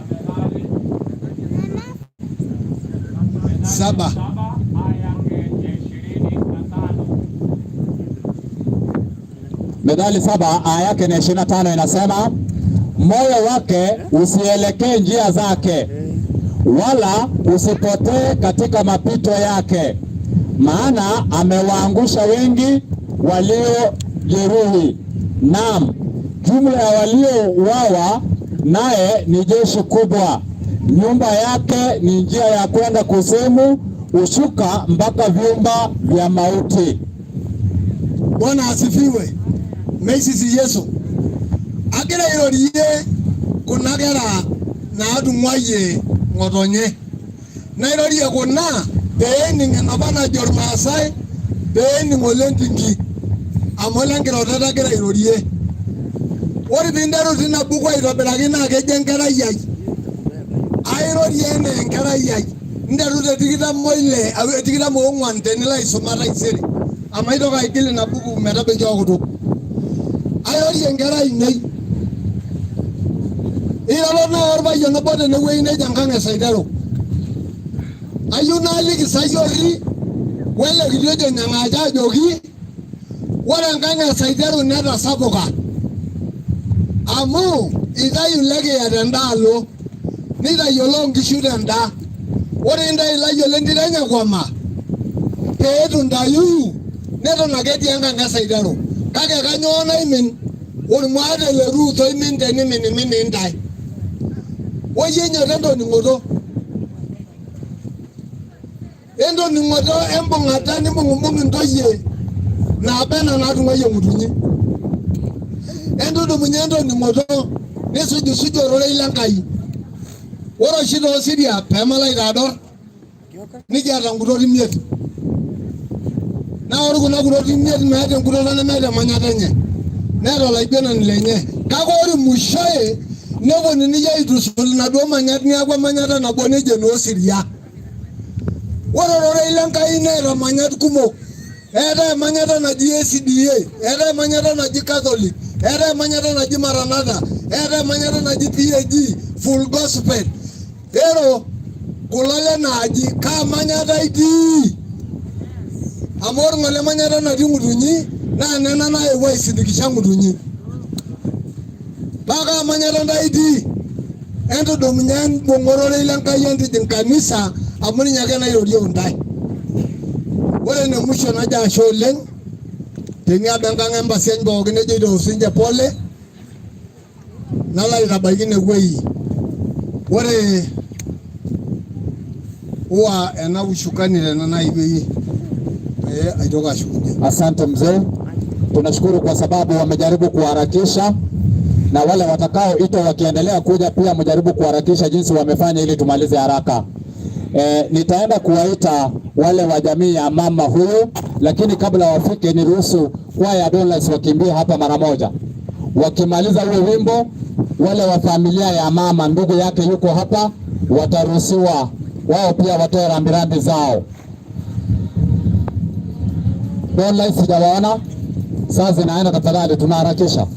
Methali 7 7 aya yake ya 25. Methali 7 aya yake ni 25 inasema, moyo wake usielekee njia zake, wala usipotee katika mapito yake, maana amewaangusha wengi waliojeruhi. Naam, jumla ya waliouawa naye ni jeshi kubwa. Nyumba yake ni njia ya kwenda kuzimu, hushuka mpaka vyumba vya mauti. Bwana asifiwe. Meisisi Yesu. Agira airorie kuna kera naatung'uayie ng'otonye. Nairorie kuna pee ening enapa najo irmaasai pee ening ole Ntingi amu ole Nkirotet agira airorie. Ore piinteru tina buku aitobiraki naa kejo enkerai ai. Airorie enaa enkerai ai. Nteru te 26 24 tenilo aisuma taisere. Amu aitoki aigil ina buku metabaiki okutuk. Airorie inkera ainei. Iroro naa orpayian obo tenewueji nejo enkang e Saitero. Ayieu naaliki Sayiori wele kiti ojo Nyang'acha ajoki ore enkang e Saitero netasapuka amu itayu Lekiya tenda alo nitayiolo nkishu tenda. Ore intayu ilayiolo entito enye kwama pee etu ntayuyu neton ake etii enkang e Saitero. Kake kanyoo naimin? Ormuate le Ruth oimin teniminimini intae. Oyie enyoto entoning'oto. Entoning'oto embung'ata nimbung'umbung' intoyie naaba enaa naatung'uayie ng'utunyi. Entudumunye entoning'oto nisujusuju ororei le Nkai. Ore oshi toosiria pee malo aitaador nikiata nkutot 5. Naa ore kuna kutot 5 meeta enkutoto nemeeta emanyata enye. Neeta olaiguanani lenye. Kake ore mushoe neponunui aitushul inaduo manyat neeku emanyata nabo nejo enoosiria. Ore ororei le Nkai neeta manyat kumok. Eetae emanyata naji SDA, eetae emanyata naji Catholic, eetae emanyata naji Maranatha, eetae emanyata naji PAG, Full Gospel. Ero kulo lenaaji kaa manyata itii? Amu ore ng'ole manyata natii ng'utunyi naa nena naewuo aisindikisha ng'utunyi. Paa kaa manyata ntae itii? Entudumunye embung' ororei le Nkai entijing kanisa amu ninye ake nairorie intae. Ore ene musho najo ashe oleng teniaba enkang Empasiany pookin nejoito sinche pole nalo aitabaiki inewueji. Ore huwa ena ushukani tena nai pee aitoki ashukunye. Asante mzee, tunashukuru kwa sababu wamejaribu kuharakisha, na wale watakaoitwa wakiendelea kuja pia mjaribu kuharakisha jinsi wamefanya ili tumalize haraka. Nitaenda kuwaita wale wa jamii ya mama huyu, lakini kabla wafike niruhusu kwaya Dollars wakimbie hapa mara moja. Wakimaliza huo wimbo, wale wa familia ya mama, ndugu yake yuko hapa, wataruhusiwa wao pia watoe rambirambi zao. Dollars sijawaona, saa zinaenda, tafadhali tunaharakisha.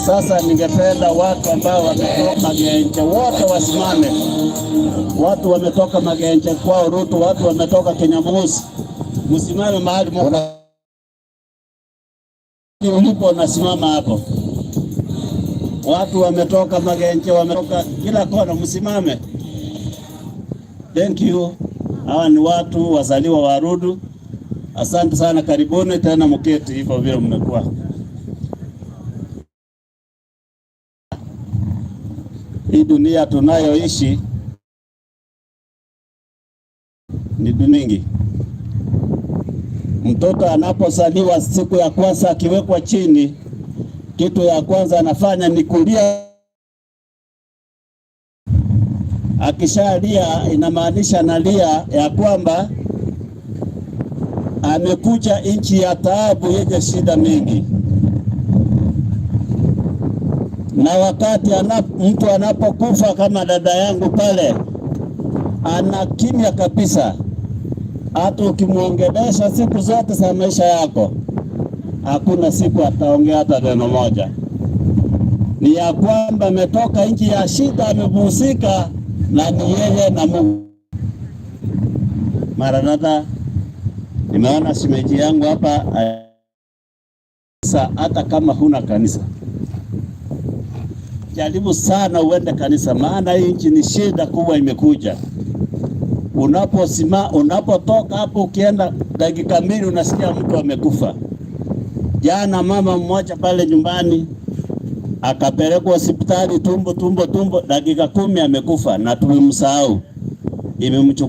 Sasa ningependa watu ambao wametoka Magenche wote wasimame. Watu wametoka Magenche kwao Ruto, watu wametoka Kinyamusi, msimame mahali ulipo, nasimama hapo. Watu wametoka Magenche, wametoka kila kona, msimame. Thank you. Hawa ni watu wazaliwa wa Rudu. Asante sana, karibuni tena, mketi hivyo vile mmekuwa. Hii dunia tunayoishi ni duningi. Mtoto anapozaliwa siku ya kwanza akiwekwa chini, kitu ya kwanza anafanya ni kulia. Akishalia inamaanisha analia ya kwamba amekuja nchi ya taabu yenye shida mingi. Na wakati mtu anapokufa kama dada yangu pale, ana kimya kabisa. Hata ukimwongelesha siku zote za maisha yako, hakuna siku ataongea hata neno moja. Ni ya kwamba ametoka nchi ya shida, amepumzika, na ni yeye na Mungu. Maranatha, nimeona shemeji yangu hapa. Hata kama huna kanisa, jaribu sana uende kanisa, maana hii nchi ni shida kubwa imekuja. Unapotoka hapo ukienda dakika mbili unasikia mtu amekufa. Jana mama mmoja pale nyumbani akapelekwa hospitali, tumbo tumbo tumbo, dakika 10 amekufa na tumemsahau. Imemchukua